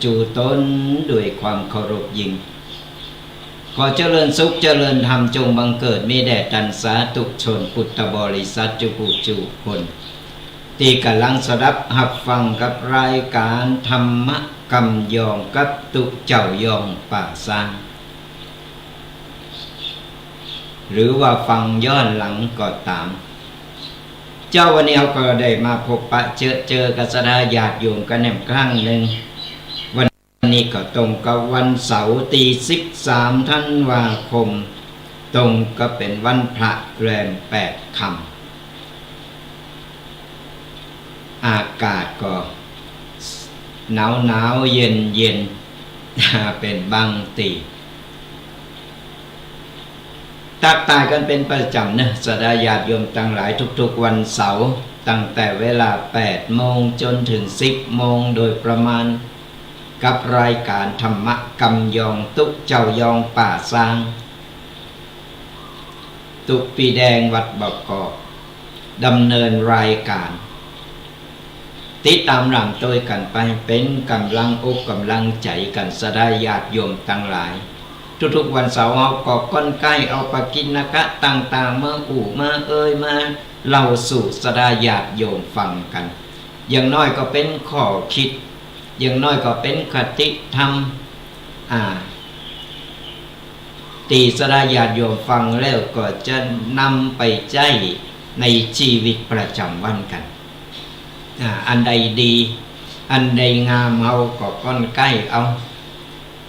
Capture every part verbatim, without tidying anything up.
จู๋ต๋นด้วยความเคารพยิ่ง ขอเจริญสุขเจริญธรรมจงบังเกิดมีแด่ต้านสาธุชนพุทธบริษัทจุผู้จุคน ตี้ก่ำลังสดับฮับฟังกับรายก๋านธรรมะกำยองกับตุ๊เจ้ายองป่าซาง หรือว่าฟังย้อนหลังก็ต๋าม เจ๊าวันนี้เฮาก็ได้มาพบปะเจอเจอกับศรัทธาญาติโยมกั๋นแหมครั้งนึ่ง วันนี้ก็ตรงกับวันเสาร์ตี้สิบสามธันวาคม ตรงกับเป๋นวันพระแรมแปดค่ำ อากาศก็หนาวๆ เย็นๆ เป๋นบางตี้ ตั๊กต๊ายกั๋นเป๋นประจ๋ำเนาะ ศรัทธาญาติโยมตังหลาย ทุกๆ วันเสาร์ ตั้งแต่เวลาแปดโมงจ๋นเถิงสิบโมงโดยประมาณ กับรายก๋านธรรมะกำยองตุ๊เจ้ายองป่าซาง ตุ๊ปีแดงวัดบ่อกอก ดำเนินรายก๋าน ติดต๋ามร่ำโตยกั๋นไป เป๋นก่ำลังอกก่ำลังใจ๋กั๋น ศรัทธาญาติโยมตังหลาย ทุกๆ วันเสาร์เฮาก็ก้อนใก้เอาปกิณกะต่างๆ มาอู้มาเอ่ยมาเล่าสู่ศรัทธาญาติโยมฟังกั๋น อย่างน้อยก็เป๋นข้อคิด อย่างน้อยก็เป๋นคติธรรม อ่า ตี้ศรัทธาญาติโยมฟังแล้วก็จะนำไปใจ๊ในจีวิตประจ๋ำวันกั๋น อ่า อันใดดี อันใดงามเฮาก็ก้อนใก้เอา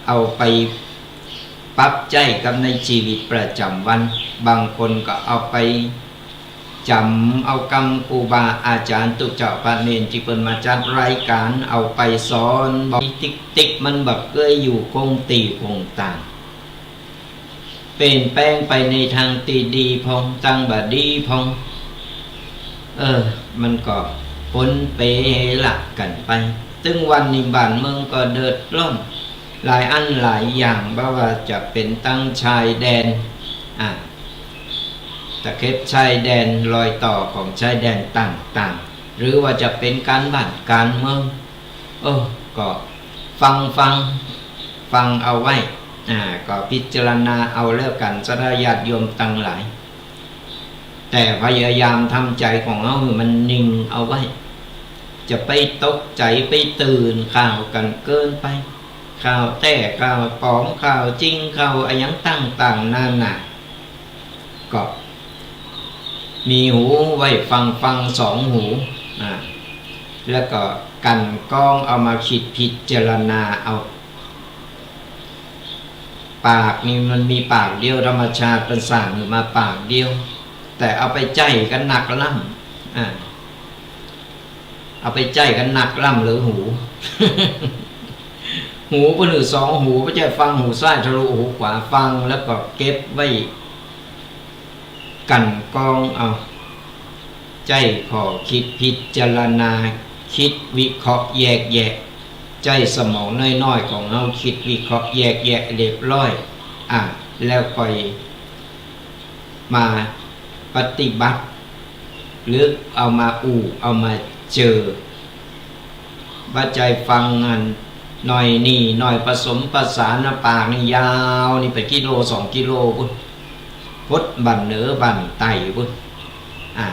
เอาไปปรับใจ๊กับในจีวิตประจ๋ำวัน บางคนก็เอาไปจ๋ำเอากำครูบาอาจ๋ารย์ตุ๊เจ้าพระเณรตี้เปิ้นมาจัดรายก๋าน เอาไปสอนบอกติ๊กๆ มันบ่เกยอยู่คงตี้คงตาง เปลี่ยนแปลงไปในตางตี้ดีพ่อง ตางบ่ดีพ่อง เออ มันก็ปนเปหละกั๋นไป ตึงวันนี้บ้านเมืองก็เดือดร้อน หลายอันหลายอย่าง บ่ว่าจะเป๋นตางชายแดน อ่า ตะเข็บชายแดน รอยต่อของชายแดนต่างๆ หรือว่าจะเป๋นก๋านบ้านก๋านเมือง โอ้ ก็ฟังฟัง ฟังเอาไว้ อ่า ก็พิจารณาเอาแล้วกั๋น ศรัทธาญาติโยมตังหลาย แต่พยายามทำใจ๋ของเฮาหื้อมันนิ่งเอาไว้ จะไปตกใจ๋ไปตื่นข่าวกั๋นเกินไป ข่าวแต๊ข่าวป๋อม ข่าวจริง ข่าวอะหยังต่างๆ นานา ก็มีหูไว้ฟังฟังสองหู อ่า แล้วก็กลั่นกรองเอามาคิดพิจารณาเอา ปากนี่มันมีปากเดียว ธรรมชาติเปิ้นสร้างหื้อมาปากเดียว แต่เอาไปใจ๊กั๋นนักล้ำ อ่า เอาไปใจ๊กั๋นนักล้ำหรือหู หูเปิ้นหื้อสองหู บ่ใจ้ฟังหูซ้ายทะลุหูขวา ฟังแล้วก็เก็บไว้ กลั่นกรองเอา ใจ๊ข้อคิดพิจารณา คิดวิเคราะห์แยกแยะ ใจ๊สมองน้อยๆ ของเฮาคิดวิเคราะห์แยกแยะเรียบร้อย อ่ะ แล้วค่อยมาปฏิบัติ หรือเอามาอู้ เอามาเจอ บ่ใจ้ฟังอันหน่อยนี่หน่อย ผสมผสานนะ ปากนี่ยาวนี่เป๋นกิโลสองกิโลปุ้น พดบ่าเหนือบ่าใต้ปุ้น อ่า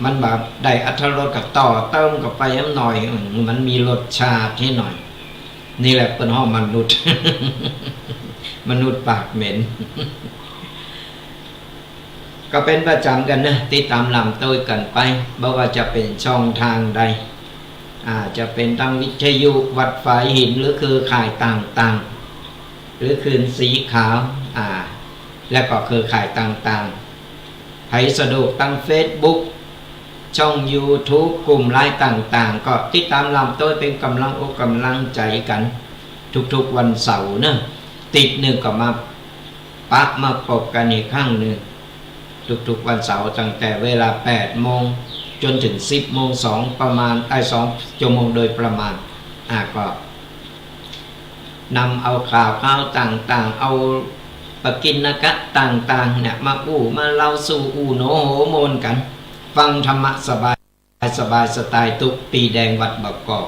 มันบ่ได้อรรถรส ก็ต่อเติมเข้าไปหน่อย อืม มันมีรสชาติหื้อหน่อย นี่แหละเปิ้นฮ้องมนุษย์ มนุษย์ปากเหม็น ก็เป๋นประจ๋ำกั๋นนะ ติดต๋ามร่ำโตยกั๋นไป บ่ว่าจะเป๋นช่องตางใด อ่า จะเป๋นตางวิทยุวัดฝายหิน หรือเครือข่ายต่างๆ หรือคืนสีขาว อ่า แล้วก็เครือข่ายต่างๆ ใผสะดวกตางเฟซบุ๊ก ช่องยูทูบ กลุ่มไลน์ต่างๆ ก็ติดต๋ามร่ำโตยเป๋นก่ำลังอกก่ำลังใจ๋กั๋น ทุกๆ วันเสาร์เนาะ ติ๊กนึ่งก็มา ปะมาปบกั๋นอีกครั้งนึ่ง ทุกๆ วันเสาร์ตั้งแต่เวลาแปดโมงจ๋นเถิงสิบโมง สองประมาณ ไอ้ สองชั่วโมงโดยประมาณ อ่ะ ก็นำเอาข่าวคราวต่างๆ เอาปกิณกะต่างๆ เนี่ย มาอู้มาเล่าสู่อู้โหนโหมนกั๋น ฟังธรรมะสบาย สบายสไตล์ตุ๊ปีแดงวัดบ่อกอก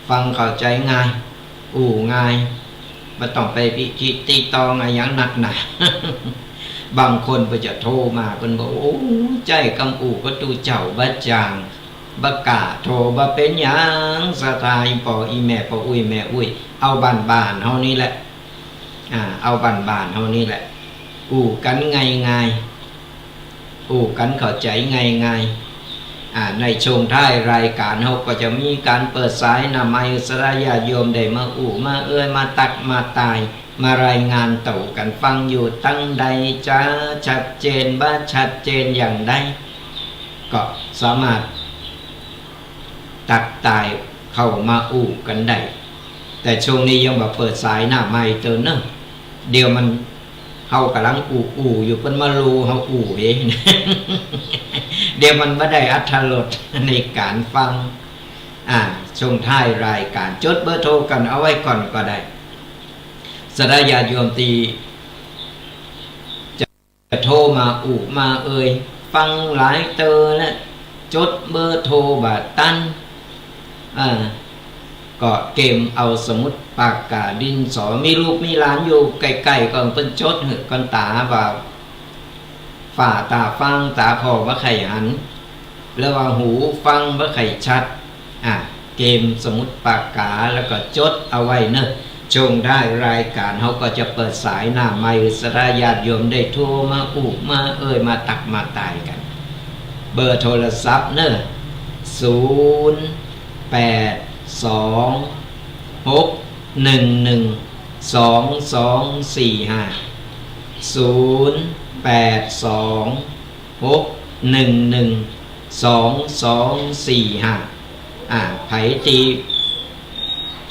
ฟังเข้าใจ๋ง่าย อู่ง่าย บ่ต้องไปพิธีติตองอะหยังนักหนา บางคนเปิ้นจะโทรมา เปิ้นบอก โอ้ ใจ๊กำอู่ก็ตุ๊เจ้าบ่จ้าง บ่กล้าโทร บ่เป๋นหยัง ศรัทธาอี่ป้ออี่แม่ ป้ออุ้ยแม่อุ้ย เอาบ้านๆ เฮานี่แหละ อ่า เอาบ้านๆ เฮานี่แหละ อู้กั๋นง่ายๆ อู้กั๋นเข้าใจ๋ง่ายๆ อ่า ในช่วงท้ายรายก๋านเฮาก็จะมีก๋านเปิดสายหน้าไมค์ ศรัทธาญาติโยมได้มาอู้มาเอ่ย มาตักมาตาย มารายงานเต้ากั๋นฟังอยู่ตังใดจ๊ะ ชัดเจนบ่ชัดเจนอย่างใด ก็สามารถตักตายเข้ามาอู้กั๋นได้ แต่ช่วงนี้ยังบ่เปิดสายหน้าไมค์เต๊อะเนาะ เดี๋ยวมัน เฮากำลังอู้อู้อยู่ เปิ้นมาลู่เฮาอู้เอง เดี๋ยวมันบ่ได้อรรถรสในก๋านฟัง อ่า ช่วงท้ายรายก๋าน จดเบอร์โทรกั๋นเอาไว้ก่อนก็ได้ ศรัทธาญาติโยมตี้จะโทรมาอู้มาเอ่ย ฟังหลายเตื้อแล้ว จดเบอร์โทรบ่ตัน อ่า ก็เกมเอาสมุดปากกาดินสอ มีลูกมีหลานอยู่ใก้ๆ ก็เปิ้นจดหื้อก่อนต๋าว่า ฝ่าต๋าฟังต๋าผ่อบ่ใค่หัน หรือว่าหูฟังบ่ใค่ชัด อ่ะ เกมสมุดปากกาแล้วก็จดเอาไว้เนาะ ช่วงท้ายรายก๋านเฮาก็จะเปิดสายหน้าไมค์ ศรัทธาญาติโยมได้โทรมาอู้มาเอ่ย มาตักมาตายกั๋น เบอร์โทรศัพท์เนาะ ศูนย์แปดสองหกหนึ่งหนึ่งสองสองสี่ห้า ศูนย์แปดสองหกหนึ่งหนึ่งสองสองสี่ห้า อ่า ใผตี้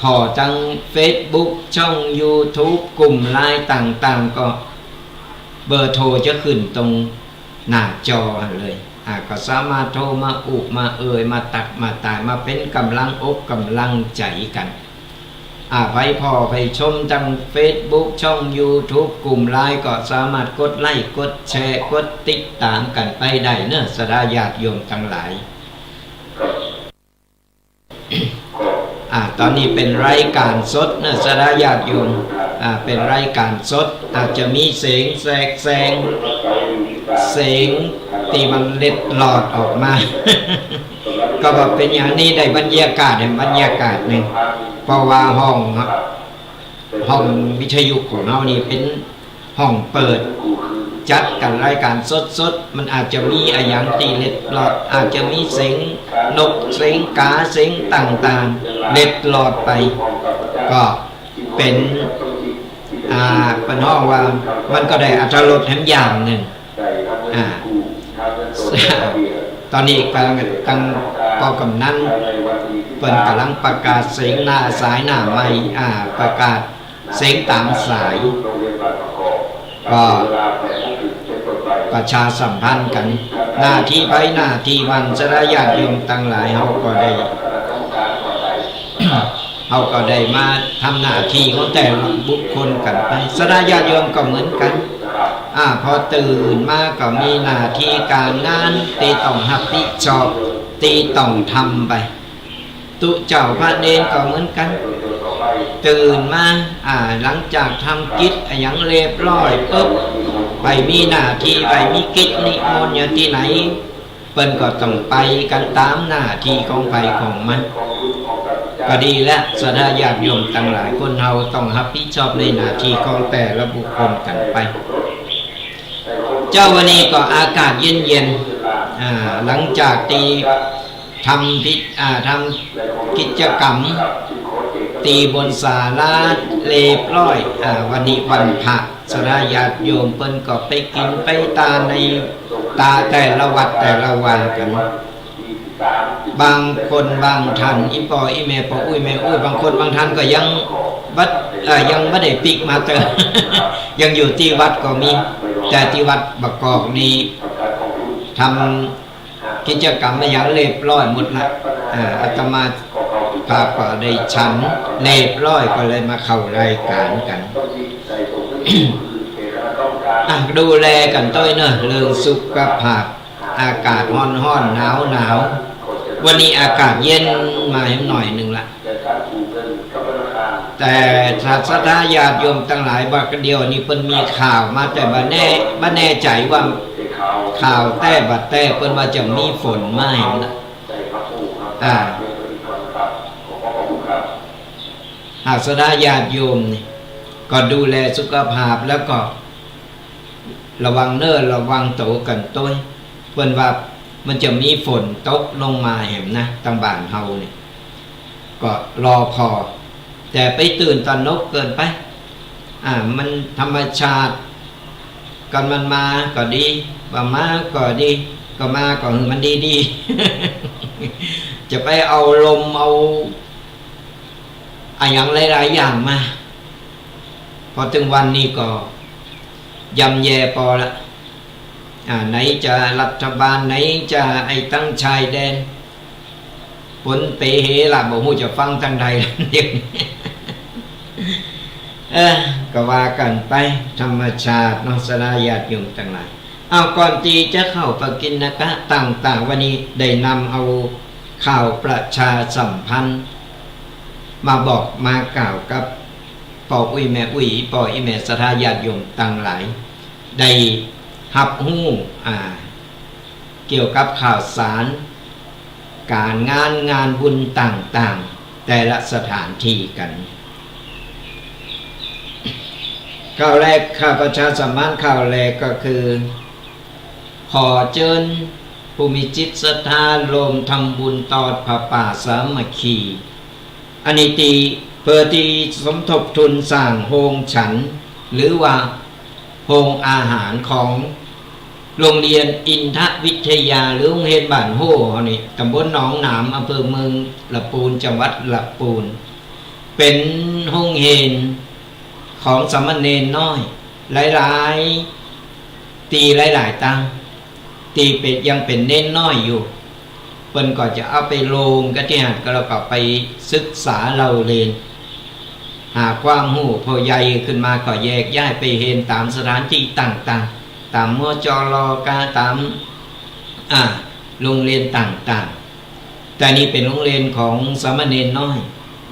ผ่อตังเฟซบุ๊ก ช่องยูทูบ กลุ่มไลน์ต่างๆ ก็เบอร์โทรจะขึ้นตรงหน้าจอหั้นเลย อ่า ก็สามารถโทรมาอู้มาเอ่ย มาตักมาตาย มาเป๋นก๋ำลังอกก๋ำลังใจ๋กั๋น อ่า ใผผ่อใผชมตังเฟซบุ๊ก ช่องยูทูบ กลุ่มไลน์ ก็สามารถกดไลก์ กดแชร์ กดติดต๋ามกั๋นไปได้เนาะ ศรัทธาญาติโยมตังหลาย อ่า ต๋อนนี้เป๋นรายก๋านสดเนาะ ศรัทธาญาติโยม อ่า เป๋นรายก๋านสด อาจจะมีเสียงแทรกแซง เสียงตี้มันเล็ดลอดออกมา ก็บ่เป๋นหยัง นี่ได้บรรยากาศ แหมบรรยากาศนึ่ง เพราะว่าห้อง ห้องวิทยุของเฮานี่เป๋นห้องเปิด จัดกั๋นรายก๋านสดๆ มันอาจจะมีอะหยังตี้เล็ดลอด อาจจะมีเสียงนก เสียงก๋า เสียงต่างๆ เล็ดลอดไป ก็เป๋น อ่า เปิ้นฮ้องว่ามันก็ได้อรรถรสแหมอย่างนึ่ง อ่า ต๋อนนี้กำลัง ตังป้อกำนันเปิ้นกำลังประกาศเสียงหน้าสายหน้าไมค์ อ่า ประกาศเสียงตางสาย ก็ประชาสัมพันธ์กั๋น หน้าตี้ใผหน้าตี้มัน ศรัทธาญาติโยมตังหลาย เฮาก็ได้ เฮาก็ได้มาทำหน้าตี้ของแต่ละบุคคลกั๋นไป ศรัทธาญาติโยมก็เหมือนกั๋น อ่า พอตื่นมาก็มีหน้าตี้ก๋านงานตี้ต้องฮับผิดชอบ ตี้ต้องทำไป ตุ๊เจ้าพระเณรก็เหมือนกั๋น ตื่นมา อ่า หลังจากทำกิจอะหยังเรียบร้อยปุ๊บ ใผมีหน้าตี้ ใผมีกิจนิมนต์อยู่ตี้ไหน เปิ้นก็ต้องไปกั๋นต๋ามหน้าตี้ของใผของมัน ก็ดีแล้ว ศรัทธาญาติโยมตังหลาย คนเฮาต้องฮับผิดชอบในหน้าตี้ของแต่ละบุคคลกั๋นไป เจ๊าวันนี้ก็อากาศเย็นๆ อ่า หลังจากตี้ทำพิ อ่า ทำกิจกรรมตี้บนศาลาเรียบร้อย อ่า วันนี้วันพระ ศรัทธาญาติโยมเปิ้นก็ไปกิ๋นไปตานในตาแต่ละวัดแต่ละวากั๋น บางคนบางท่าน อี่ป้ออี่แม่ ป้ออุ๊ยแม่อุ๊ย บางคนบางท่านก็ยังบ่ เอ่อ ยังบ่ได้ปิ๊กมาเต๊อะ ยังอยู่ตี้วัดก็มี แต่ตี้วัดบ่ากอกนี่ทำกิจกรรมอะหยังเรียบร้อยหมดละ อ่า อาตมาภาพก็ได้ฉันเรียบร้อย ก็เลยมาเข้ารายก๋านกั๋น อ่ะ ดูแลกั๋นตวยเนาะ เรื่องสุขภาพ อากาศฮ้อนๆ หนาวๆ วันนี้อากาศเย็นมาแหมหน่อยนึ่งละ แต แต่ศรัทธาญาติโยมตังหลาย บ่าเดี่ยวนี้เปิ้นมีข่าวมา แต่บ่แน่ บ่แน่ใจ๋ว่าข่าวแต๊บ่แต๊ เปิ้นว่าจะมีฝนมาแหมนะ อ่า หากศรัทธาญาติโยมนี่ก็ดูแลสุขภาพ แล้วก็ระวังเน้อระวังตั๋วกั๋นตวย เปิ้นว่ามันจะมีฝนตกลงมาแหมนะ ตางบ้านเฮานี่ ก็รอผ่อ แต่ไปตื่นตระหนกเกินไป อ่า มันธรรมชาติ ก่อนมันมาก็ดี บ่มาก็ดี ก็มาก็หื้อมันดีๆ จะไปเอาลมเอาอะหยังหลายๆ อย่างมา พอเถิงวันนี้ก็ย่ำแย่ปอละ อ่า ไหนจะรัฐบาล ไหนจะไอ้ตังชายแดน ปนเปเหละ บ่ฮู้จะฟังตางใดละเดี๋ยวนี้ เออ ก็ว่ากั๋นไป ธรรมชาติเนาะ ศรัทธาญาติโยมตังหลาย อ้าว ก่อนตี้จะเข้าปกิณกะต่างๆ วันนี้ได้นำเอาข่าวประชาสัมพันธ์ มาบอกมากล่าวกับป้ออุ๊ยแม่อุ๊ย ป้ออี่แม่ศรัทธาญาติโยมตังหลาย ได้ฮับฮู้ อ่า เกี่ยวกับข่าวสาร ก๋านงาน งานบุญต่างๆ แต่ละสถานตี้กั๋น ข่าวแรก ข่าวประชาสัมพันธ์ ข่าวแรกก็คือ ขอเจิญผู้มีจิตศรัทธาโฮมทำบุญตอดผ้าป่าสามัคคี อันนี้ตี้ เปื้อตี้สมทบทุนสร้างโฮงฉัน หรือว่าโฮงอาหารของโฮงเฮียนอินทวิทยา หรือโฮงเฮียนบ้านโฮ่เฮานี่ ตำบลหนองหนาม อำเภอเมืองละปูน จังหวัดละปูน เป๋นโฮงเฮียนของสามเณรน้อย หลายๆ ตี้หลายๆ ตัง ตี้เป๋น ยังเป๋นเณรน้อยอยู่ เปิ้นก็จะเอาไปโฮมกั๋นตี้หั้น ก็แล้วก็ไปศึกษาเล่าเรียน หาความฮู้ พอใหญ่ขึ้นมาก็แยกย้ายไปเฮียนต๋ามสถานตี้ต่างๆ ต๋าม มจร กา ต๋าม อ่า โฮงเฮียนต่างๆ แต่นี่เป๋นโฮงเฮียนของสามเณรน้อย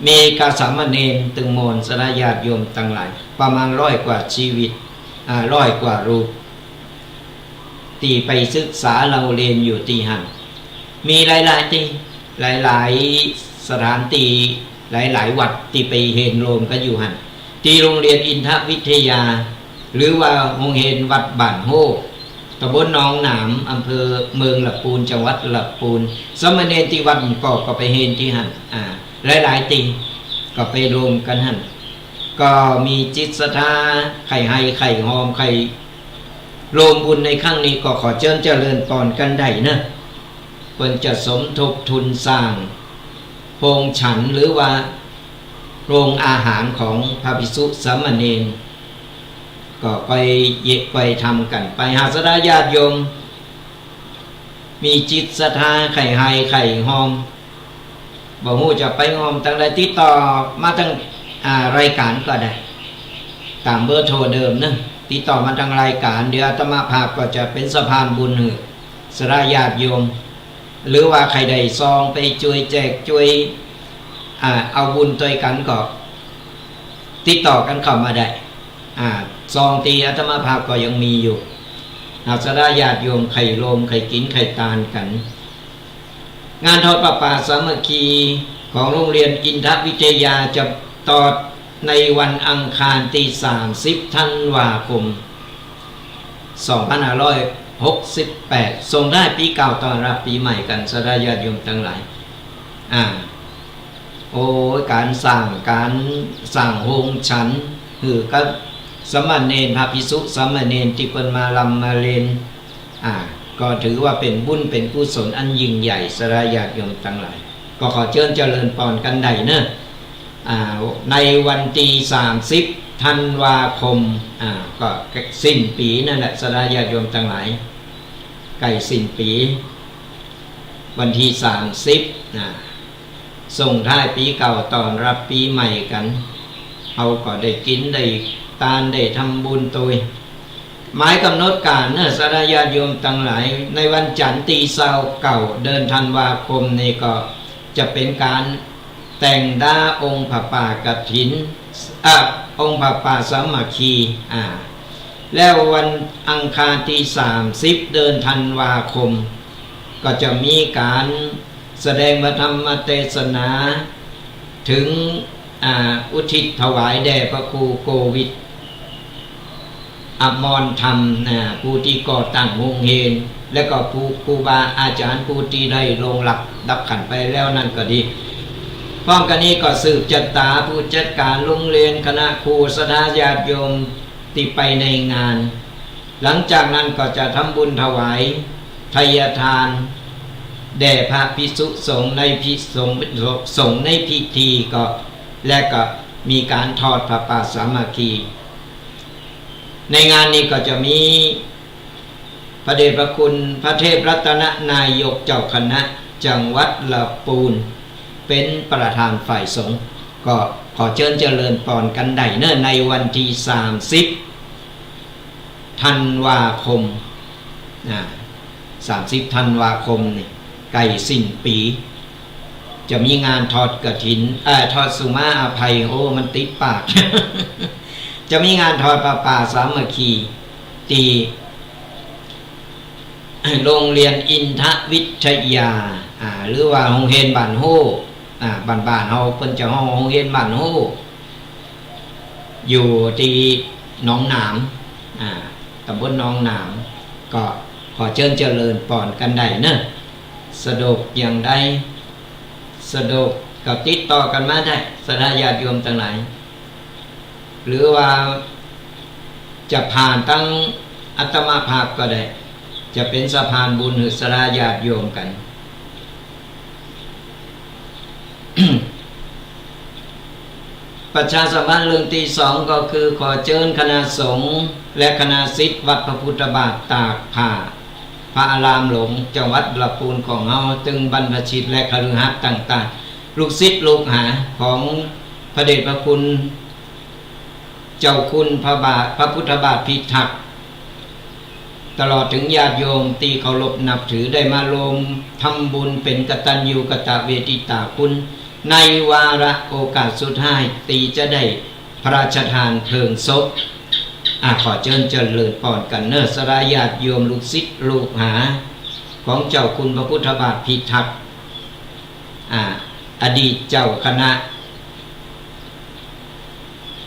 มีกาสามเณรตึงมวลศรัทธาญาติโยมตังหลาย ประมาณร้อยกว่าชีวิต อ่า ร้อยกว่ารูป ตี้ไปศึกษาเล่าเรียนอยู่ตี้หั้น มีหลายๆ ตี้ หลายๆ สถานตี้ หลายๆ วัดตี้ไปเฮียนโฮมกั๋นอยู่หั้น ตี้โฮงเฮียนอินทวิทยา หรือว่าโฮงเฮียนวัดบ้านโฮ่ ตำบลหนองหนาม อำเภอเมืองละปูน จังหวัดละปูน สามเณรตี้วัดก็ ก็ไปเฮียนตี้หั้น อ่า หลายๆ ตี้ ก็ไปโฮมกั๋นหั้น ก็มีจิตศรัทธา ใค่ไห้ใค่ฮอม ใค่โฮมบุญในครั้งนี้ ก็ขอเจิญเจริญปอนกั๋นได้เนาะ เปิ้นจะสมทบทุนสร้างโฮงฉัน หรือว่าโฮงอาหารของพระภิกษุสามเณร ก็ค่อยเยะค่อยทำกั๋นไป หากศรัทธาญาติโยม มีจิตศรัทธาใค่ไห้ใค่ฮอม บ่ฮู้จะไปฮอมตางใด ติดต่อมาตาง อ่า รายก๋านก็ได้ ต๋ามเบอร์โทรเดิมเนาะ ติดต่อมาตางรายก๋าน เดี๋ยวอาตมาภาพก็จะเป๋นสะพานบุญหื้อศรัทธาญาติโยม หรือว่าใค่ได้ซองไปจ่วยแจกจ่วย อ่า เอาบุญตวยกั๋นก็ ติดต่อกั๋นเข้ามาได้ อ่า ซองตี้อาตมาภาพก็ยังมีอยู่ หากศรัทธาญาติโยมใค่โฮม ใค่กิ๋น ใค่ตานกั๋น งานทอดผ้าป่าสามัคคีของโฮงเฮียนอินทวิทยาจะตอดในวันอังคารตี้สามสิบธันวาคม สองพันห้าร้อยหกสิบแปด ส่งท้ายปี๋เก่าต้อนรับปี๋ใหม่กั๋น ศรัทธาญาติโยมตังหลาย อ่า โอ้ย ก๋านสร้าง ก๋านสร้างโฮงฉัน หื้อกับสามเณร พระภิกษุสามเณรตี้เปิ้นมาร่ำมาเรียน อ่า ก็ถือว่าเป๋นบุญเป๋นกุศลอันยิ่งใหญ่ ศรัทธาญาติโยมตังหลาย ก็ขอเจิญเจริญปอนกั๋นได้เนาะ อ่า ในวันตี้สามสิบธันวาคม อ่า ก็สิ้นปี๋นั่นแหละ ศรัทธาญาติโยมตังหลาย ใก้สิ้นปี๋ วันตี้สามสิบ อ่า ส่งท้ายปี๋เก่าต้อนรับปี๋ใหม่กั๋น เฮาก็ได้กิ๋นได้ตานได้ทำบุญตวย หมายก๋ำหนดก๋านเนาะ ศรัทธาญาติโยมตังหลาย ในวันจันทร์ตี้ซาวเก้า เดือนธันวาคมนี่ก็จะเป๋นก๋าน แต่งต๊าองค์ผ้าป่ากฐิน อ่ะ องค์ผ้าป่าสามัคคี อ่า แล้ววันอังคารตี้สามสิบเดือนธันวาคม ก็จะมีก๋านแสดงพระธรรมเตสนา เถิง อ่า อุทิศถวายแด่พระครูโกวิท อมรธรรม นะ ผู้ตี้ก่อตั้งโฮงเฮียน และก็ผู้ ครูบาอาจ๋ารย์ผู้ตี้ได้ล่วงลับดับขันธ์ไปแล้วนั้นก็ดี พร้อมกั๋นนี้ก็สืบจะต๋าผู้จัดก๋านโฮงเฮียน คณะครู ศรัทธาญาติโยมตี้ไปในงาน หลังจากนั้นก็จะทำบุญถวายไทยทาน แด่พระภิกษุสงฆ์ในพิ สงฆ์ สงฆ์ในพิธีก็ และก็มีก๋านทอดผ้าป่าสามัคคี ในงานนี้ก็จะมีพระเดชพระคุณพระเทพรัตนนายกเจ้าคณะจังหวัดละปูน เป๋นประธานฝ่ายสงฆ์ ก็ขอเจิญเจริญปอนกั๋นได้เน่อ ในวันตี้สามสิบธันวาคม อ่า สามสิบธันวาคมนี่ ใก้สิ้นปี๋ จะมีงานทอดกฐิน เอ่อ ทอดสุมาอภัย โอ้ มันติดปาก จะมีงานทอดผ้าป่าสามัคคี ตี้โฮงเฮียนอินทวิทยา อ่า หรือว่าโฮงเฮียนบ้านโฮ่ อ่า บ้านๆ เฮาเปิ้นจะฮ้องโฮงเฮียนบ้านโฮ่ อยู่ตี้หนองหนาม อ่า ต๋ำบลหนองหนาม ก็ขอเจิญเจริญปอนกั๋นได้เน่อ สะดวกอย่างใด สะดวกก็ติดต่อกั๋นมาได้ ศรัทธาญาติโยมตังหลาย หรือว่าจะผ่านตังอาตมาภาพก็ได้ จะเป๋นสะพานบุญหื้อศรัทธาญาติโยมกั๋น ประชาสัมพันธ์เรื่องตี้สองก็คือขอเจิญคณะสงฆ์และคณะศิษย์วัดพระพุทธบาทตากผ้า พระอารามหลวงจังหวัดละปูนของเฮา ตึงบรรพชิตและคฤหัสถ์ต่างๆ ลูกศิษย์ลูกหาของพระเดชพระคุณ เจ้าคุณพระบาท พระพุทธบาทพิทักษ์ ตลอดเถิงญาติโยมตี้เคารพนับถือ ได้มาร่วมทำบุญเป๋นกตัญญูกตเวทิตาคุณ ในวาระโอกาสสุดท้ายตี้จะได้พระราชทานเพลิงศพ อ่ะ ขอเจิญเจริญปอนกั๋นเน่อ ศรัทธาญาติโยมลูกศิษย์ลูกหาของเจ้าคุณพระพุทธบาทพิทักษ์ อ่า อดีตเจ้าคณะ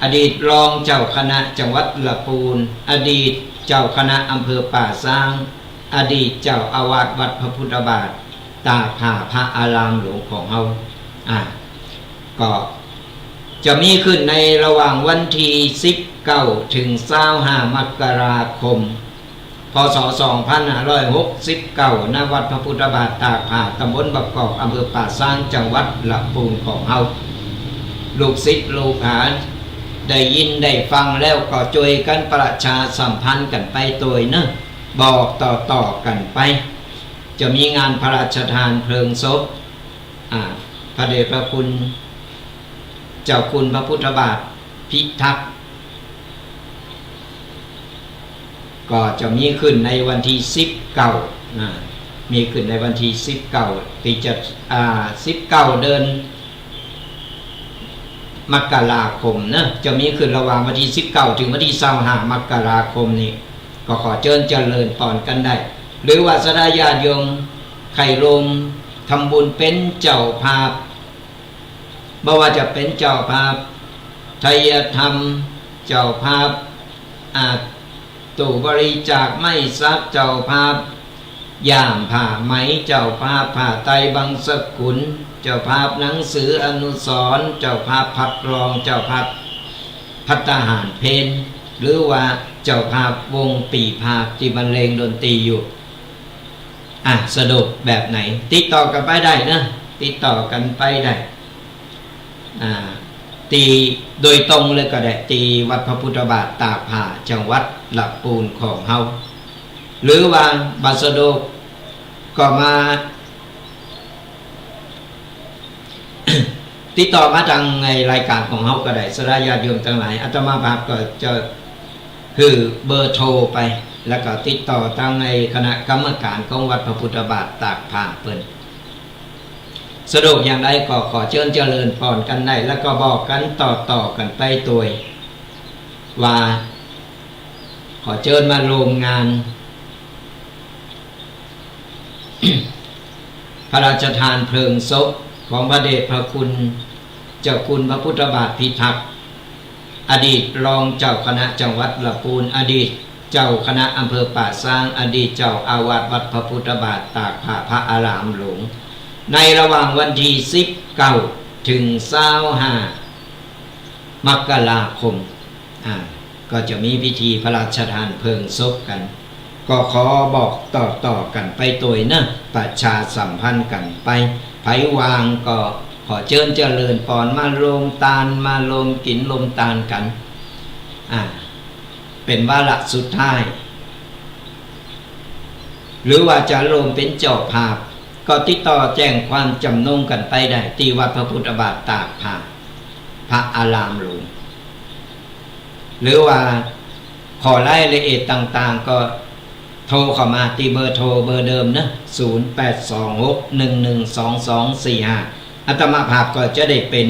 อดีตรองเจ้าคณะจังหวัดละปูน อดีตเจ้าคณะอำเภอป่าซาง อดีตเจ้าอาวาสวัดพระพุทธบาทตากผ้าพระอารามหลวงของเฮา อ่า ก็จะมีขึ้นในระหว่างวันตี้สิบเก้าเถิงซาวห้ามกราคม พ.ศ. สองพันห้าร้อยหกสิบเก้า ณ วัดพระพุทธบาทตากผ้า ตำบลบางกอก อำเภอป่าซาง จังหวัดละปูนของเฮา ลูกศิษย์ลูกหาได้ยินได้ฟังแล้วก็จ้วยกั๋นประชาสัมพันธ์กั๋นไปตวยเน่อ บอกต่อๆ กั๋นไป จะมีงานพระราชทานเพลิงศพ อ่า พระเดชพระคุณ เจ้าคุณพระพุทธบาทพิทักษ์ ก็จะมีขึ้นในวันตี้สิบเก้า นะ มีขึ้นในวันตี้สิบเก้า ตี้จะ อ่า สิบเก้าเดือนมกราคมเน่อ จะมีขึ้นระหว่างวันตี้สิบเก้าเถิงวันตี้ซาวห้ามกราคมนี้ ก็ขอเจิญเจริญปอนกั๋นได้ หรือว่าศรัทธาญาติโยมใค่ร่วมทำบุญเป๋นเจ้าภาพ บ่ว่าจะเป๋นเจ้าภาพไทยธรรม เจ้าภาพ อ่า ตู้บริจาคไม้สัก เจ้าภาพย่ามผ้าไหม เจ้าภาพผ้าไตรบังสกุล เจ้าภาพหนังสืออนุสรณ์ เจ้าภาพพัดลอง เจ้าภาพภัตตาหารเพล หรือว่าเจ้าภาพวงปี่พาตี้บรรเลงดนตรีอยู่ อ่ะ สะดวกแบบไหน ติดต่อกั๋นไปได้เน่อ ติดต่อกั๋นไปได้ อ่า ตี้โดยตรงเลยก็ได้ ตี้วัดพระพุทธบาทตากผ้า จังหวัดละปูนของเฮา หรือว่าบ่สะดวกก็มา ติดต่อมาตางในรายก๋านของเฮาก็ได้ ศรัทธาญาติโยมตังหลาย อาตมาภาพก็จะหื้อเบอร์โทรไป แล้วก็ติดต่อตางในคณะกรรมก๋านของวัดพระพุทธบาทตากผ้าเปิ้น สะดวกอย่างใดก็ขอเจิญเจริญปอนกั๋นได้ แล้วก็บอกกั๋นต่อๆ กั๋นไปตวย ว่าขอเจิญมาร่วมงาน พระราชทานเพลิงศพของพระเดชพระคุณเจ้าคุณพระพุทธบาทพิทักษ์ อดีตรองเจ้าคณะจังหวัดละปูน อดีตเจ้าคณะอำเภอป่าซาง อดีตเจ้าอาวาสวัดพระพุทธบาทตากผ้าพระอารามหลวง ในระหว่างวันตี้สิบเก้า เถิงซาวห้า มกราคม อ่า ก็จะมีพิธีพระราชทานเพลิงศพกั๋น ก็ขอบอกต่อๆ กั๋นไปตวยเนาะ ประชาสัมพันธ์กั๋นไป ใผว่างก็ขอเจิญเจริญปอน มาร่วมตาน มาร่วมกิ๋นร่วมตานกั๋น อ่า เป๋นวาระสุดท้าย หรือว่าจะร่วมเป๋นเจ้าภาพ ก็ติดต่อแจ้งความจำนงกั๋นไปได้ ตี้วัดพระพุทธบาทตากผ้าพระอารามหลวง หรือว่าขอรายละเอียดต่างๆ ก็โทรเข้ามาตี้เบอร์โทรเบอร์เดิมเนาะ ศูนย์แปดสองหกหนึ่งหนึ่งสองสองสี่ห้า อาตมาภาพก็จะได้เป๋น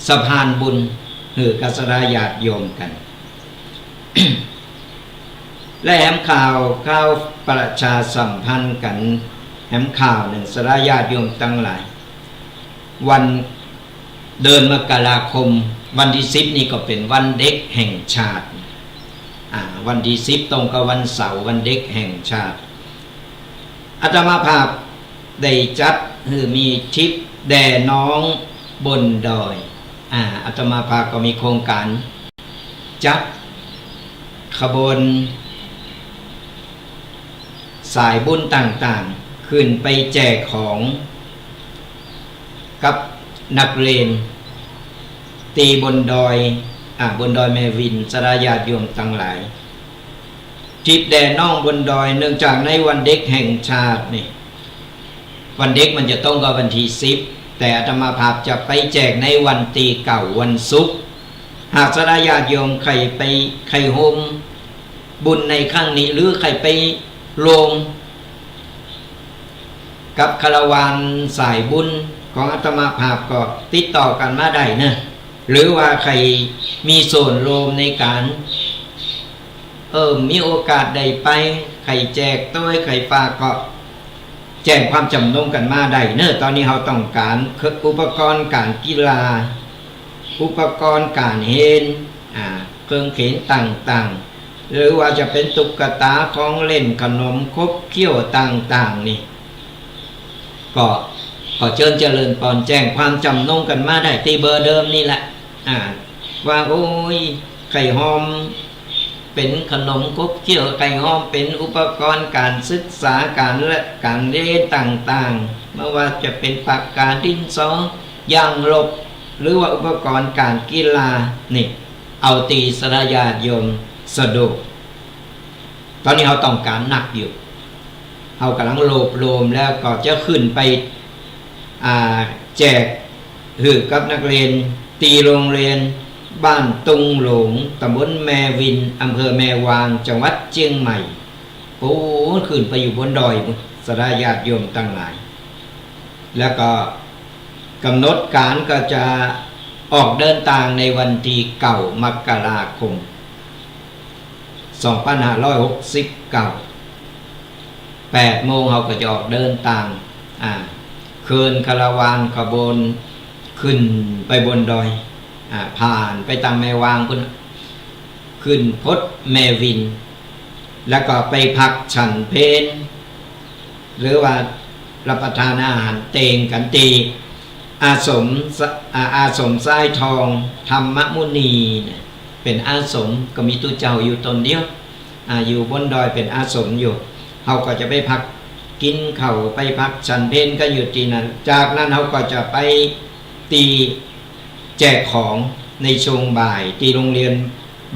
สะพานบุญหื้อกับศรัทธาญาติโยมกั๋น และแหมข่าว ข่าวประชาสัมพันธ์กั๋น แหมข่าวนึ่ง ศรัทธาญาติโยมตังหลาย วัน เดือนมกราคม วันตี้สิบนี่ก็เป๋นวันเด็กแห่งชาติ อ่า วันตี้สิบตรงกับวันเสาร์ วันเด็กแห่งชาติ อาตมาภาพได้จัดหื้อมีทริปแด่น้องบนดอย อ่า อาตมาภาพก็มีโครงก๋านจัดขบวนสายบุญต่างๆ ขึ้นไปแจกของกับนักเรียน ตี้บนดอย อ่า บนดอยแม่วิน ศรัทธาญาติโยมตังหลาย ทริปแด่น้องบนดอย เนื่องจากในวันเด็กแห่งชาตินี่ วันเด็กมันจะตรงกับวันตี้สิบ แต่อาตมาภาพจะไปแจกในวันตี้เก้า วันศุกร์ หากศรัทธาญาติโยมใค่ไป ใค่ฮ่วมบุญในครั้งนี้ หรือใค่ไปร่วมกับคาราวานสายบุญของอาตมาภาพก็ติดต่อกั๋นมาได้เนาะ หรือว่าใค่มีส่วนร่วมในก๋าน เออ มีโอกาสได้ไป ใค่แจกตวย ใค่ฝากก็แจ้งความจำนงกั๋นมาได้เนาะ ต๋อนนี้เฮาต้องก๋านอุปกรณ์ก๋านกีฬา อุปกรณ์ก๋านเฮน อ่า เครื่องเขนต่างๆ หรือว่าจะเป๋นตุ๊กตา ของเล่น ขนมขบเขี้ยวต่างๆ นี่ ก็ขอเจิญเจริญปอน แจ้งความจำนงกั๋นมาได้ตี้เบอร์เดิมนี่แหละ อ่า ว่า โอ้ย ใค่ฮ่วมเป๋นขนมขบเขี้ยว ใค่ฮ่วมเป๋นอุปกรณ์ก๋านศึกษา ก๋านละ ก๋านเฮนต่างๆ บ่ว่าจะเป๋นปากกา ดินสอ ยางลบ หรือว่าอุปกรณ์ก๋านกีฬา นี่ เอาตี้ศรัทธาญาติโยมสะดวก ต๋อนนี้เฮาต้องก๋านนักอยู่ เฮากำลังรวบรวมแล้วก็จะขึ้นไป อ่า แจกหื้อกับนักเรียน ตี้โฮงเฮียนบ้านตุงหลง ต๋ำบลแม่วิน อำเภอแม่วาง จังหวัดเจียงใหม่ ปู๊นขึ้นไปอยู่บนดอย ศรัทธาญาติโยมตังหลาย แล้วก็ก๋ำหนดก๋านก็จะออกเดินตางในวันตี้เก้า มกราคม สองปันห้าร้อยหกสิบเก้า แปดโมงเฮาก็จะออกเดินตาง อ่า เคิ่นคาราวานขบวนขึ้นไปบนดอย อ่า ผ่านไปตางแม่วางปู๊น ขึ้นปดแม่วิน แล้วก็ไปพักฉันเพล หรือว่ารับประทานอาหารเตียงกั๋นตี้อาสมส- อ่า อาสมทรายทองธรรมมุนีเนี่ย เป๋นอาสมก็มีตุ๊เจ้าอยู่ต๋นเดียว อ่า อยู่บนดอยเป๋นอาสมอยู่ เฮาก็จะไปพักกิ๋นข้าว ไปพักฉันเพลกั๋นอยู่ตี้นั้น จากนั้นเฮาก็จะไปตี้แจกของในช่วงบ่าย ตี้โฮงเฮียน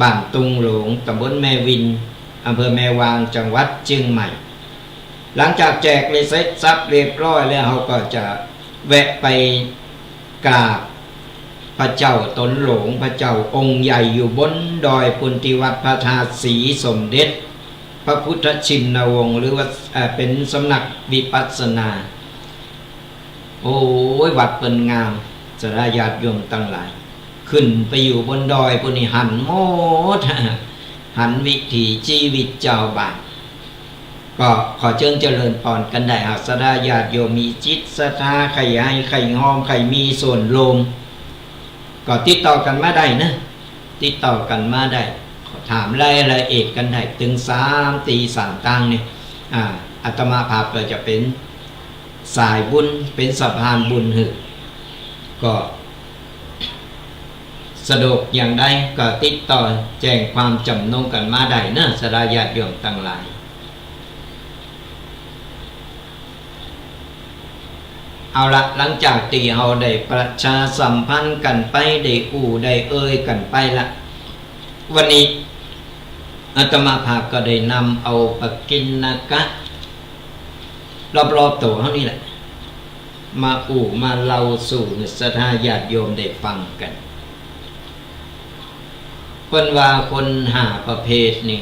บ้านตุงหลง ต๋ำบลแม่วิน อำเภอแม่วาง จังหวัดเจียงใหม่ หลังจากแจกเสร็จสับเรียบร้อยแล้ว เฮาก็จะแวะไปกราบพระเจ้าต๋นหลง พระเจ้าองค์ใหญ่อยู่บนดอยปู๊นตี้วัดพระธาตุศรีสมเด็จพระพุทธชินวงศ์ หรือว่า เอ่อ เป๋นสำนักวิปัสสนา โอ้ย วัดเปิ้นงาม ศรัทธาญาติโยมตังหลาย ขึ้นไปอยู่บนดอยปู้นนี่หันหมด หันวิถีชีวิตจาวบ้าน ก็ขอเจิญเจริญปอนกั๋นได้ หากศรัทธาญาติโยมมีจิตศรัทธา ใค่ให้ ใค่ฮอม ใค่มีส่วนร่วม ก็ติดต่อกั๋นมาได้นะ ติดต่อกั๋นมาได้ ถามรายละเอียดกั๋นได้ ตึงสามตี้สามตางนี่ อ่า อาตมาภาพก็จะเป๋นสายบุญ เป๋นสะพานบุญหื้อ ก็สะดวกอย่างใดก็ติดต่อแจ้งความจ๋ำนงกั๋นมาได้เนาะ ศรัทธาญาติโยมตังหลาย เอาละ หลังจากตี้เฮาได้ประชาสัมพันธ์กั๋นไป ได้อู้ได้เอ่ยกั๋นไปละ วันนี้อาตมาภาพก็ได้นำเอาปกิณกะ รอบๆ ตั๋วเฮานี่แหละ มาอู้มาเล่าสู่ศรัทธาญาติโยมได้ฟังกั๋น เปิ้นว่าคนห้าประเภทนี่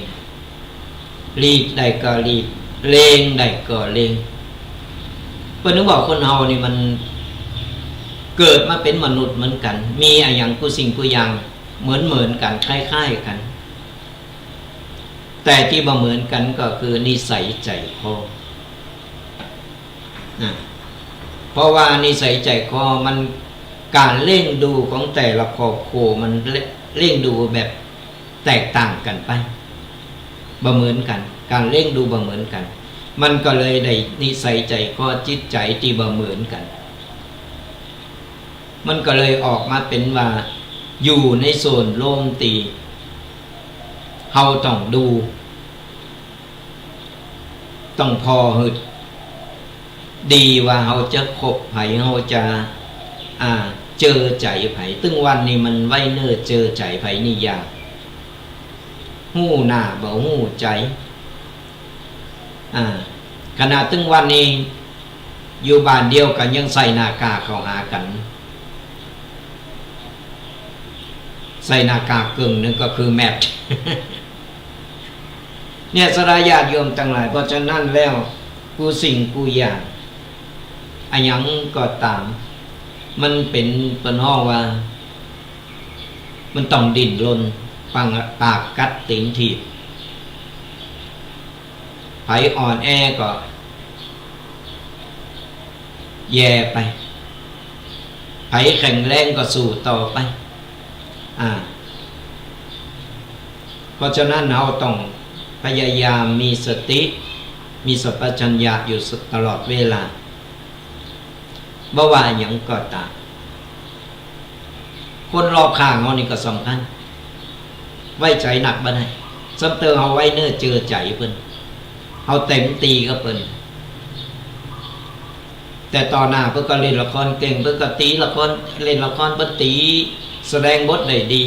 หลีกได้ก็หลีก เลงได้ก็เลง เปิ้นว่าคนเฮานี่มันเกิดมาเป๋นมนุษย์เหมือนกั๋น มีอะหยังกู้สิ่งกู้อย่างเหมือนๆ กั๋น คล้ายๆ กั๋น แต่ตี้บ่เหมือนกั๋นก็คือนิสัยใจ๋คอ นะ เพราะว่านิสัยใจ๋คอมัน ก๋านเลี้ยงดูของแต่ละครอบครัวมันเลี้ยงดูแบบแตกต่างกั๋นไป บ่เหมือนกั๋น ก๋านเลี้ยงดูบ่เหมือนกั๋น มันก็เลยได้นิสัยใจ๋คอจิตใจ๋ตี้บ่เหมือนกั๋น มันก็เลยออกมาเป๋นว่า อยู่ในส่วนร่วมตี้เฮาต้องดู ต้องผ่อหื้อดีว่าเฮาจะคบใผ เฮาจะ อ่า เจือใจ๋ใผ ตึงวันนี้มันไว้เน่อเจือใจ๋ใผนี่ยาก ฮู้หน้าบ่ฮู้ใจ๋ อ่า ขนาดตึงวันนี้ อยู่บ้านเดียวกั๋นยังใส่หน้ากากเข้าหากั๋น ใส่หน้ากากเกิ่งนึ่งก็คือแมส เนี่ย ศรัทธาญาติโยมตังหลาย เพราะฉะนั้นแล้ว กู้สิ่งกู้อย่าง อะหยังก็ต๋าม มันเป๋น เปิ้นฮ้องว่า มันต้องดิ้นรน ปาง ปากกัดตี๋นถีบ ใผอ่อนแอก็แย่ไป ใผแข็งแรงก็สู้ต่อไป อ่า เพราะฉะนั้นเฮาต้องพยายามมีสติ มีสัมปชัญญะอยู่ตลอดเวลา บ่ว่าอะหยังก็ต๋าม คนรอบข้างเฮานี่ก็สำคัญ ไว้ใจ๋นักบ่ได้ ซ้ำเติมเฮาไว้เน่อเจือใจ๋เปิ้น เฮาเต๋มตี้กับเปิ้น แต่ต่อหน้าเปิ้นก็เล่นละครเก่ง เปิ้นก็ตี๋ละคร เล่นละคร เปิ้นตี๋แสดงบทได้ดี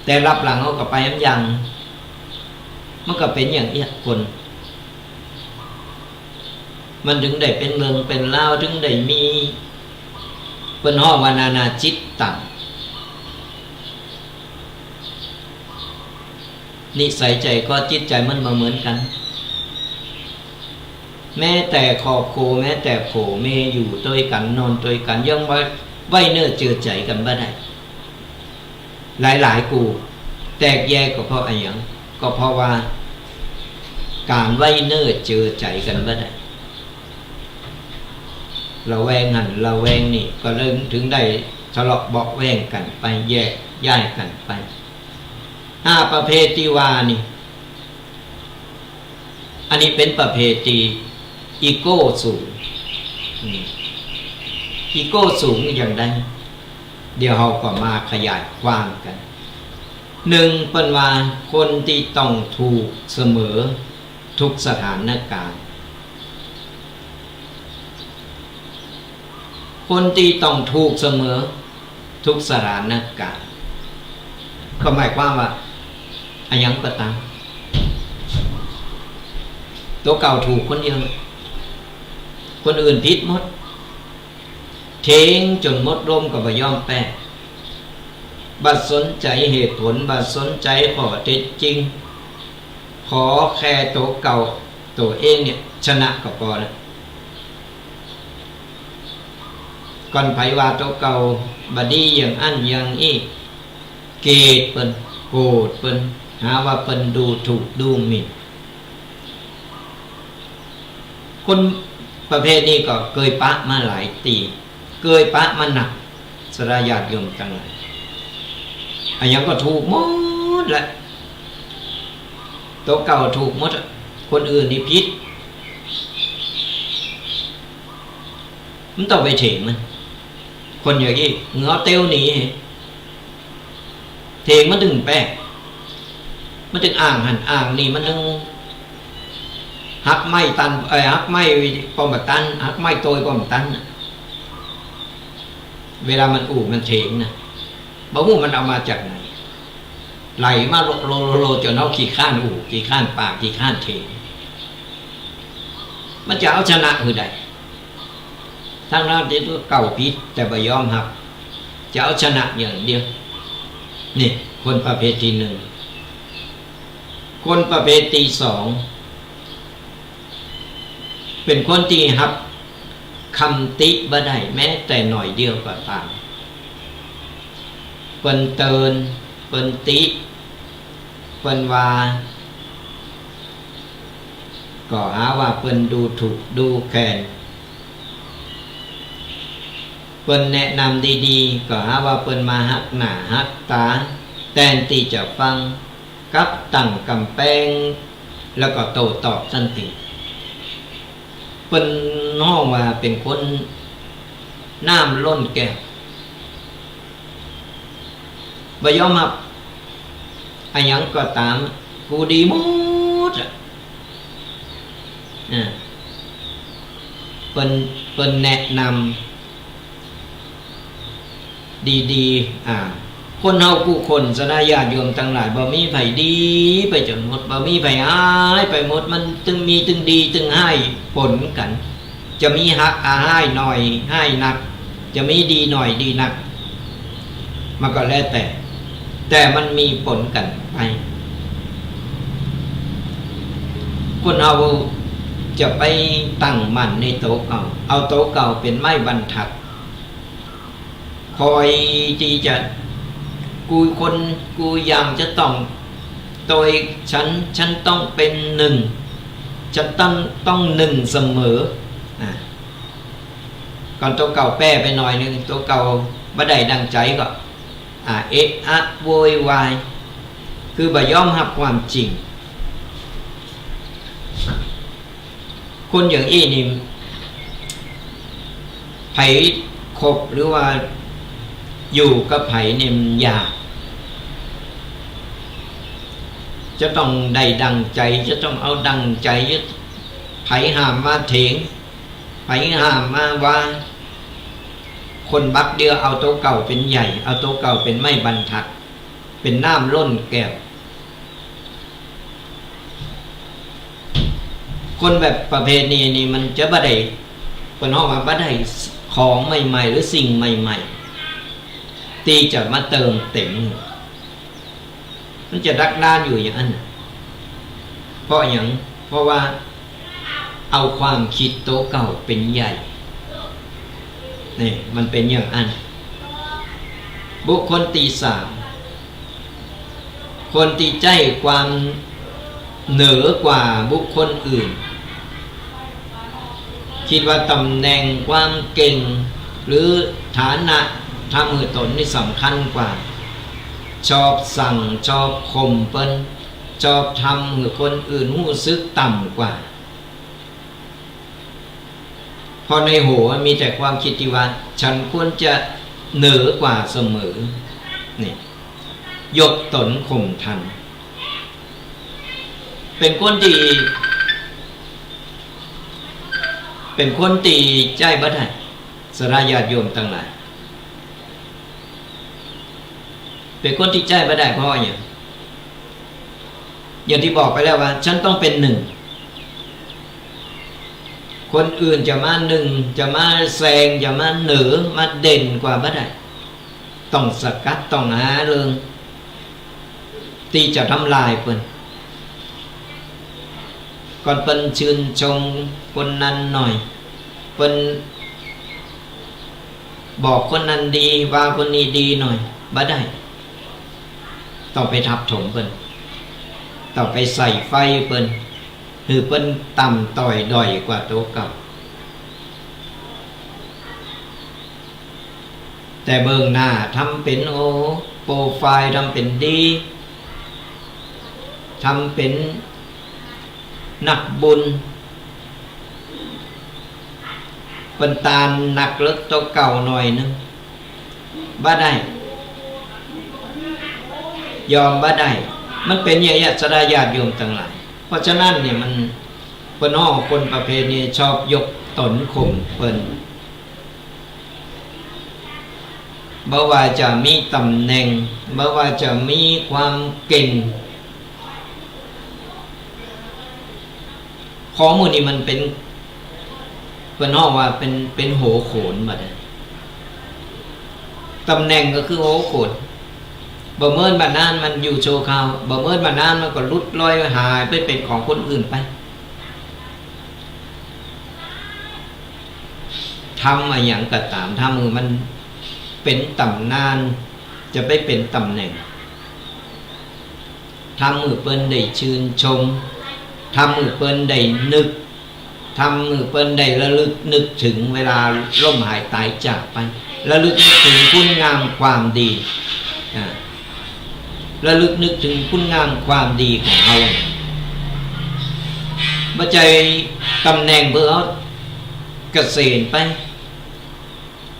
แต่ลับหลังเฮาก็ไปแหมอย่าง มันก็เป๋นอย่างเอี้ยคน มันเถิงได้เป๋นเรื่องเป๋นราว เถิงได้มี เปิ้นฮ้องว่านานาจิตตัง นิสัยใจ๋คอจิตใจ๋มันบ่เหมือนกั๋น แม้แต่ครอบครัว แม้แต่ผัวเมียอยู่ตวยกั๋น นอนตวยกั๋น ยังไว้ ไว้เน่อเจือใจ๋กั๋นบ่ได้ หลายๆ กู้ แตกแยกก็เพราะอะหยัง ก็เพราะว่าก๋านไว้เน่อเจือใจ๋กั๋นบ่ได้ ระแวงหั้นระแวงนี่ ก็เลยเถิงได้ทะเลาะเบาะแว้งกั๋นไป แยกย้ายกั๋นไป ห้าประเภทตี้ว่านี่ อันนี้เป๋นประเภทตี้อีโก้สูง อืม อีโก้สูงอย่างใด เดี๋ยวเฮาก็มาขยายความกั๋น นึ่ง เปิ้นว่าคนตี้ต้องถูกเสมอทุกสถานก๋ารณ์ คนตี้ต้องถูกเสมอทุกสถานก๋ารณ์ ก็หมายความว่า อะหยังก็ต๋าม ตั๋วเก่าถูกคนเดียว คนอื่นผิดหมด เถียงจ๋นหมดร่มก็บ่ยอมแป๊ บ่สนใจ๋เหตุผล บ่สนใจ๋ข้อเท็จจริง ขอแค่ตั๋วเก่าตั๋วเองเนี่ย ชนะก็ปอแล้ว ก่อนใผว่าตั๋วเก่าบ่ดีอย่างอั้นอย่างอี้ เกลียดเปิ้น โกรธเปิ้น หาว่าเปิ้นดูถูกดูหมิ่น คนประเภทนี้ก็เกยปะมาหลายตี้ เกยปะมานัก ศรัทธาญาติโยมตังหลาย อะหยังก็ถูกหมดแหละ ตั๋วเก่าถูกหมดอะ คนอื่นนี่ผิด บ่ต้องไปเถียงมัน คนอย่างอี้ มึงเอาเตียวหนี เถียงมันตึงแป๊ มันตึงอ้างหั้นอ้างนี่ มันตึงหักไม้ตัน เอ่อ หักไม้ป้อมบ่ตัน หักไม้โตยป้อมบ่ตันน่ะ เวลามันอู้มันเถียงน่ะ บ่ฮู้มันเอามาจากไหน ไหลมาโลโลโลโล จ๋นเฮาขี้คร้านอู้ ขี้คร้านปาก ขี้คร้านเถียง มันจะเอาชนะหื้อใด ตึงๆ ตี้ตั๋วเก่าผิด แต่บ่ยอมฮับ จะเอาชนะอย่างเดียว นี่ คนประเภทตี้นึ่ง คนประเภทตี้สอง เป๋นคนตี้ฮับกำติบ่ได้ แม้แต่หน้อยเดียวก็ต๋าม เปิ้นเตื๋อน เปิ้นติ เปิ้นว่า ก็หาว่าเปิ้นดูถูกดูแคลน เปิ้นแนะนำดีๆ ก็หาว่าเปิ้นมาหักหน้าหักต๋า แตนตี้จะฟัง กลับตั้งก๋ำแปง แล้วก็โต้ตอบตันติ เปิ้นฮ้องว่าเป๋นคนน้ำล้นแก้ว บ่ยอมฮับ อะหยังก็ต๋าม กูดีหมดอะ อ่า เปิ้น เปิ้นแนะนำ ดีๆ อ่า คนเฮากู้คน ศรัทธาญาติโยมตังหลาย บ่มีใผดีไปจ๋นหมด บ่มีใผฮ้ายไปหมด มันตึงมีตึงดีตึงฮ้ายป๋นกั๋น จะมีฮัก อ่า ฮ้ายหน้อยฮ้ายนัก จะมีดีหน้อยดีนัก มันก็แล้วแต่ แต่มันมีป๋นกั๋นไป คนเฮาจะไปตั้งมั่นในตั๋วเก่า เอาตั๋วเก่าเป๋นไม้บรรทัด คอยตี้จะ กู้คนกู้อย่างจะต้อง โตยฉัน ฉันต้องเป๋นหนึ่ง ฉันต้อง ต้องหนึ่งเสมอ อ่ะ ก่อนตั๋วเก่าแป้ไปหน้อยนึ่ง ตั๋วเก่าบ่ได้ดังใจ๋ก็ อ่ะ เอะอะโวยวาย คือบ่ยอมฮับความจริง คนอย่างอี้นี่ ใผคบหรือว่าอยู่กับใผนี่มันยาก จะต้องได้ดังใจ๋ จะต้องเอาดังใจ๋ ใผห้ามมาเถียง ใผห้ามมาว่า คนบักเดียวเอาตั๋วเก่าเป๋นใหญ่ เอาตั๋วเก่าเป๋นไม้บรรทัด เป๋นน้ำล้นแก้ว คนแบบประเภทนี้นี่มันจะบ่ได้ เปิ้นฮ้องว่าบ่ได้ของใหม่ๆ หรือสิ่งใหม่ๆ ตี้จะมาเติมเต็ม มันจะดักดานอยู่อย่างอั้นน่ะ เพราะหยัง เพราะว่าเอาความกึ๊ดตั๋วเก่าเป๋นใหญ่ นี่ มันเป๋นอย่างอั้น บุคคลตี้สาม คนตี้ใจ๊ความเหนือกว่าบุคคลอื่น กึ๊ดว่าต๋ำแหน่ง ความเก่ง หรือฐานะ ทำหื้อต๋นนี่สำคัญกว่า ชอบสั่ง ชอบข่มเปิ้น ชอบทำหื้อคนอื่นฮู้สึกต่ำกว่า เพราะในหัวมีแต่ความกึ๊ดตี้ว่า ฉันควรจะเหนือกว่าเสมอ นี่ ยกต๋นข่มท่าน เป๋นคนตี้ เป๋นคนตี้ใจ๊บ่ได้ ศรัทธาญาติโยมตังหลาย เป๋นคนตี้ใจ๊บ่ได้ เพราะว่าหยัง อย่างตี้บอกไปแล้วว่า ฉันต้องเป๋นหนึ่ง คนอื่นจะมาหนึ่ง จะมาแซง จะมาเหนือ มาเด่นกว่าบ่ได้ ต้องสกัด ต้องหาเรื่อง ตี้จะทำลายเปิ้น ก่อนเปิ้นชื่นชมคนนั้นหน้อย เปิ้น บอกคนนั้นดี ว่าคนนี้ดีหน่อย บ่ได้ ต้องไปทับถมเปิ้น ต้องไปใส่ไฟเปิ้น หื้อเปิ้นต่ำต้อยด้อยกว่าตั๋วเก่า แต่เบื้องหน้าทำเป๋น โอ้ โปรไฟล์ทำเป๋นดี ทำเป๋นนักบุญ เปิ้นต้านหนักเลิกตั๋วเก่าหน่อยนึ่ง บ่ได้ ยอมบ่ได้ มันเป๋นอย่างนี้ ศรัทธาญาติโยมตังหลาย เพราะฉะนั้นเนี่ยมัน เปิ้นฮ้องคนประเภทนี้ชอบยกต๋นข่มเปิ้น บ่ว่าจะมีต๋ำแหน่ง บ่ว่าจะมีความเก่ง ของหมู่นี้มันเป๋น เปิ้นฮ้องว่าเป๋น เป๋นหัวโขนบ่าดนี้ ต๋ำแหน่งก็คือหัวโขน บ่เมินบ่านานมันอยู่ชั่วคราว บ่เมินบ่านานมันก็หลุดลอยหายไปเป๋นของคนอื่นไป ทำอะหยังก็ต๋าม ทำหื้อมันเป๋นต๋ำนาน จะไปเป๋นต๋ำแหน่ง ทำหื้อเปิ้นได้ชื่นชม ทำหื้อเปิ้นได้นึก ทำหื้อเปิ้นได้ระลึกนึกเถิงเวลาล้มหายต๋ายจากไป ระลึกนึกเถิงคุณงามความดี อ่า ระลึกนึกเถิงคุณงามความดีของเฮา บ่ใจ้ต๋ำแหน่งเปิ้นเอาเกษียณไป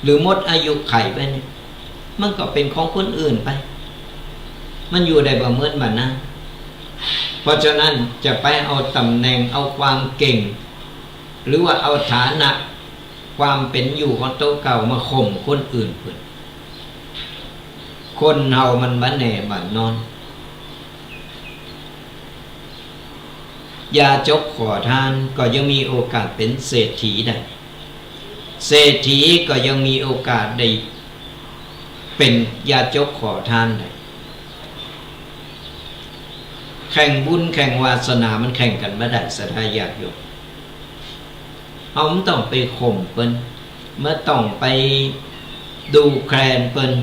หรือหมดอายุขัยไปเนี่ย มันก็เป๋นของคนอื่นไป มันอยู่ได้บ่เมินบ่านาน เพราะฉะนั้นจะไปเอาต๋ำแหน่ง เอาความเก่ง หรือว่าเอาฐานะความเป๋นอยู่ของตั๋วเก่ามาข่มคนอื่นเปิ้น คนเฮามันบ่แน่บ่นอน ยาจกขอทานก็ยังมีโอกาสเป๋นเศรษฐีได้ เศรษฐีก็ยังมีโอกาสได้เป๋นยาจกขอทานได้ แข่งบุญแข่งวาสนามันแข่งกั๋นบ่ได้ ศรัทธาญาติโยม เฮาบ่ต้องไปข่มเปิ้น บ่ต้องไปดูแคลนเปิ้น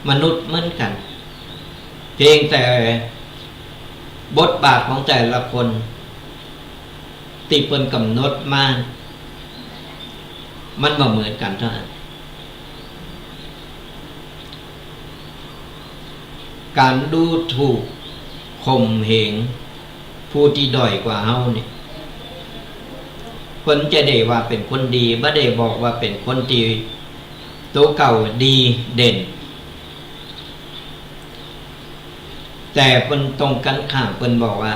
มนุษย์เหมือนกั๋น เพียงแต่บทบาทของแต่ละคนตี้เปิ้นก๋ำหนดมา มันบ่เหมือนกั๋นเต้านั้น ก๋านดูถูกข่มเหงผู้ตี้ด้อยกว่าเฮาเนี่ย เปิ้นจะได้ว่าเป๋นคนดี บ่ได้บอกว่าเป๋นคนตี้ตั๋วเก่าดีเด่น แต่เปิ้นตรงกั๋นข้าม เปิ้นบอกว่า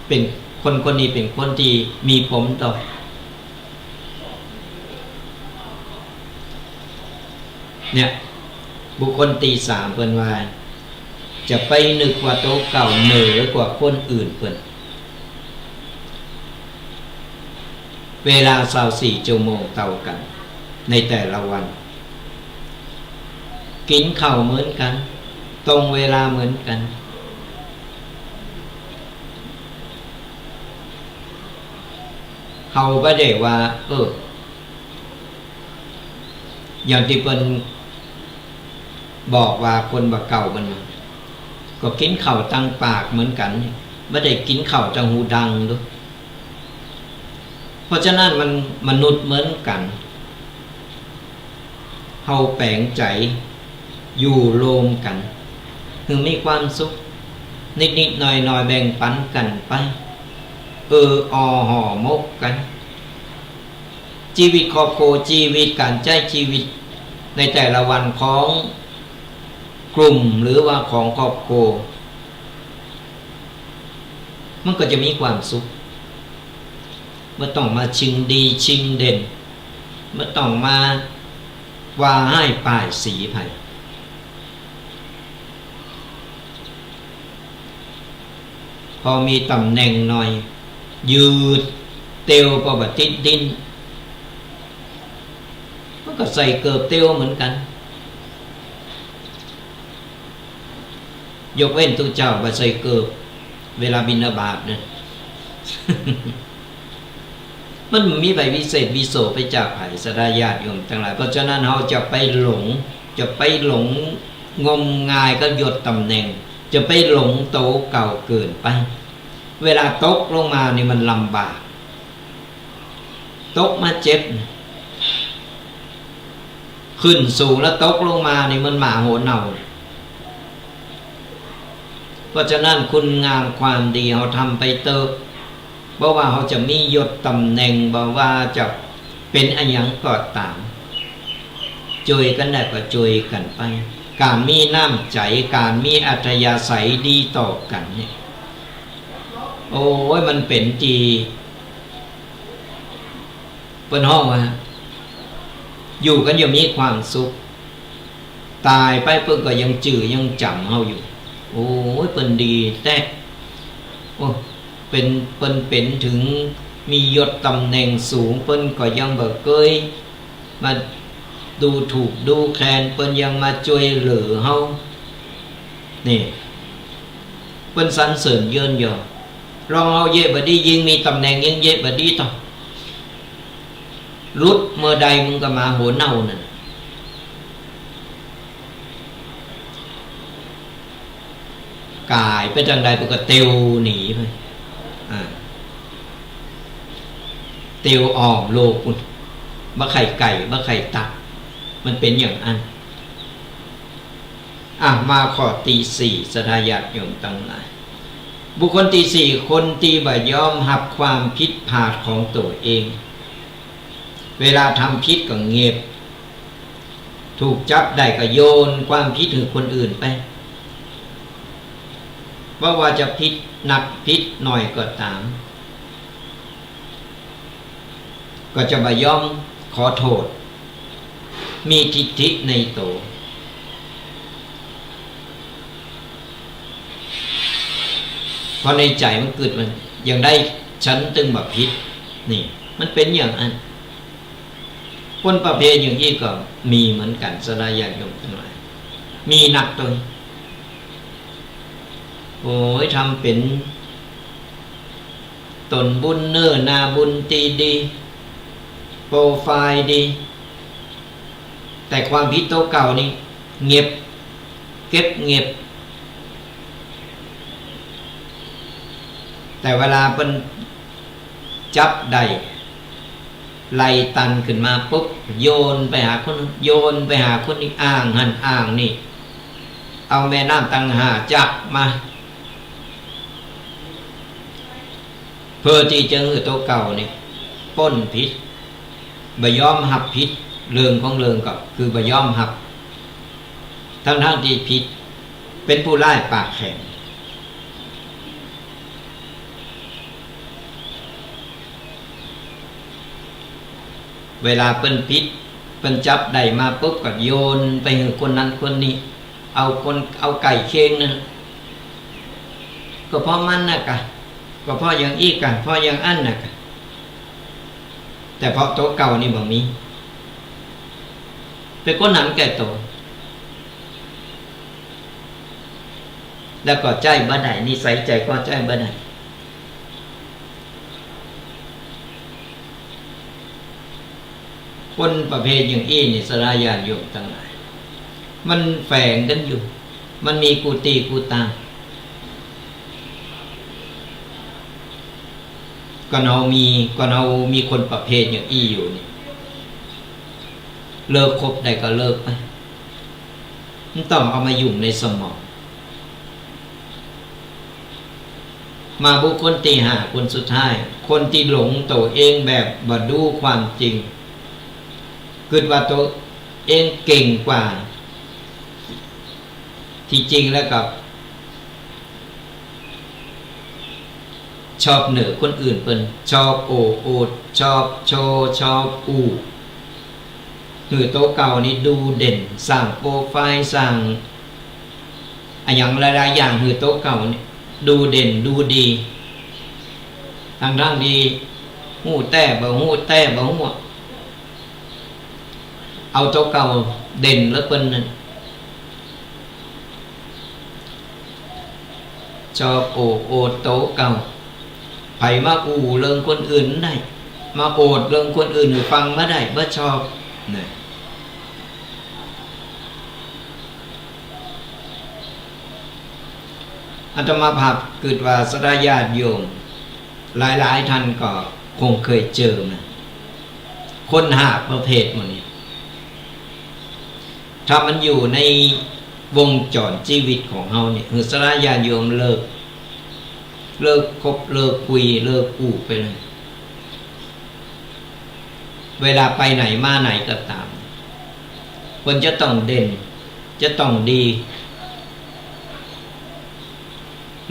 เป๋น คนคนนี้เป๋นคนตี้มีปมด้อย เนี่ย บุคคลตี้สามเปิ้นว่า จะไปนึกว่าตั๋วเก่าเหนือกว่าคนอื่นเปิ้น เวลาซาวสี่ชั่วโมงเต้ากั๋นในแต่ละวัน กิ๋นข้าวเหมือนกั๋น ตรงเวลาเหมือนกั๋น เฮาบ่ได้ว่า เออ อย่างตี้เปิ้นบอกว่าคนบ่าเก่าเปิ้นว่า ก็กิ๋นข้าวตังปากเหมือนกั๋น บ่ได้กิ๋นข้าวตังหูดังเด้อ เพราะฉะนั้นมันมนุษย์เหมือนกั๋น เฮาแป๋งใจ๋อยู่โฮมกั๋น หื้อมีความสุข นิดๆ หน่อยๆ แบ่งปั๋นกั๋นไป เออออห่อหมกกั๋น ชีวิตครอบครัว ชีวิตก๋านใจ๊ชีวิตในแต่ละวันของกลุ่มหรือว่าของครอบครัว มันก็จะมีความสุข บ่ต้องมาชิงดีชิงเด่น บ่ต้องมาว่าฮ้ายป้ายสีใผ พอมีต๋ำแหน่งหน่อย ยืดเตียวก็บ่ติดดิน มันก็ใส่เกิบเตียวเหมือนกั๋น ยกเว้นตุ๊เจ้าบ่ใส่เกิบ เวลาบิณฑบาตนะ มันบ่มีใผวิเศษวิโสไปจากใผ ศรัทธาญาติโยมตังหลาย เพราะฉะนั้นเฮาจะไปหลง จะไปหลงงมงายกับยศต๋ำแหน่ง จะไปหลงโตเก่าเกินไป เวลาตกลงมานี่มันลำบาก ตกมาเจ็บ ขึ้นสูงแล้วตกลงมานี่เหมือนหมาหัวเน่า เพราะฉะนั้นคุณงามความดีเฮาทำไปเต๊อะ บ่ว่าเฮาจะมียศต๋ำแหน่ง บ่ว่าจะเป๋นอะหยังก็ต๋าม จ้วยกั๋นได้ก็จ้วยกั๋นไป ก๋านมีน้ำใจ๋ ก๋านมีอัธยาศัยดีต่อกั๋นเนี่ย โอ้ย มันเป๋นตี้ เปิ้นฮ้องว่า อยู่กั๋นอย่างมีความสุข ต๋ายไปเปิ้นก็ยังจื้อยังจ๋ำเฮาอยู่ โอ้ย เปิ้นดีแต๊ โอ้ เป๋น เปิ้นเป๋นถึงมียศต๋ำแหน่งสูง เปิ้นก็ยังบ่เกยมาดูถูกดูแคลน เปิ้นยังมาจ้วยเหลือเฮา นี่ เปิ้นสรรเสริญเยินยอ ลองเฮาเยียะบ่ดี ยิ่งมีต๋ำแหน่งยิ่งเยียะบ่ดีต่อ หลุดเมื่อใดมึงก็หมาหัวเน่านั่น ก๋ายไปตางใดเปิ้นก็เตียวหนีไป อ่า เตียวอ้อมโลกปู้น บ่ใค่ไก่ บ่ใค่ตั๊ก มันเป๋นอย่างอั้น อ่ะ มาข้อตี้สี่ ศรัทธาญาติโยมตังหลาย บุคคลตี้สี่ คนตี้บ่ยอมฮับความผิดพลาดของตั๋วเอง เวลาทำผิดก็เงียบ ถูกจับได้ก็โยนความผิดหื้อคนอื่นไป บ่ว่าจะผิดนักผิดน้อยก็ต๋าม ก็จะบ่ยอมขอโต้ษ มีทิฏฐิในตั๋ว เพราะในใจ๋มันกึ๊ดมัน อย่างใดฉันตึงบ่ผิด นี่ มันเป๋นอย่างอั้น คนประเภทอย่างอี้ก็มีเหมือนกั๋น ศรัทธาญาติโยมตังหลาย มีนักต๋น โอ้ย ทำเป๋น ต๋นบุญเน่อ หน้าบุญตี้ดี โปรไฟล์ดี แต่ความผิดตั๋วเก่านี่เงียบ เก็บเงียบ แต่เวลาเปิ้นจับได้ ไล่ตันขึ้นมาปุ๊บ โยนไปหาคนนั้น โยนไปหาคนนี้ อ้างหั้นอ้างนี่ เอาแม่น้ำตังห้าจักมา เพื่อตี้จะหื้อตั๋วเก่านี่ป๊นผิด บ่ยอมฮับผิด เรื่องของเรื่องก็คือบ่ยอมฮับ ทั้งๆ ตี้ผิด เป๋นผู้ร้ายปากแข็ง เวลาเปิ้นผิด เปิ้นจับได้มาปุ๊บก็โยนไปหื้อคนนั้นคนนี้ เอาคน เอาใก้เคียงนั่น ก็เพราะมันน่ะกะ ก็เพราะอย่างอี้กะ เพราะอย่างอั้นน่ะกะ แต่เพราะตั๋วเก่านี่บ่มี เป๋นคนหันแก่ตั๋ว แล้วก็ใจ๊บ่ได้ นิสัยใจ๋ก็ใจ๊บ่ได้ คนประเภทอย่างอี้นี่ ศรัทธาญาติโยมตังหลาย มันแฝงกั๋นอยู่ มันมีกู้ตี้กู้ตาง ก่อนเฮามี ก่อนเฮามีคนประเภทอย่างอี้อยู่นี่ เลิกคบได้ก็เลิกไป บ่ต้องเอามาหยุ่งในสมอง มาบุคคลตี้ห้า คนสุดท้าย คนตี้หลงตั๋วเองแบบบ่ดูความจริง กึ๊ดว่าตั๋วเองเก่งกว่า ตี้จริงแล้วก็ ชอบเหนือคนอื่นเปิ้น ชอบโอ้อวด ชอบโชว์ ชอบอู้ หื้อตั๋วเก่านี่ดูเด่น สร้างโปรไฟล์ สร้างอะหยังหลายๆ อย่าง หื้อตั๋วเก่านี่ดูเด่น ดูดี ตังๆ ตี้ฮู้แต๊บ่ฮู้ แต๊บ่ฮู้ เอาตั๋วเก่าเด่นเหลือเปิ้นนั่น ชอบโอ้อวดตั๋วเก่า ใผมาอู้เรื่องคนอื่นได้ มาโอษเรื่องคนอื่นหื้อฟังบ่ได้ บ่ชอบ นะ อาตมาภาพกึ๊ดว่าศรัทธาญาติโยมหลายๆ ท่านก็คงเคยเจอมา คนห้าประเภทหมู่นี้ ถ้ามันอยู่ในวงจรชีวิตของเฮาเนี่ย หื้อศรัทธาญาติโยมเลิก เลิกคบ เลิกคุย เลิกอู้ไปเลย เวลาไปไหนมาไหนก็ต๋าม เปิ้นจะต้องเด่น จะต้องดี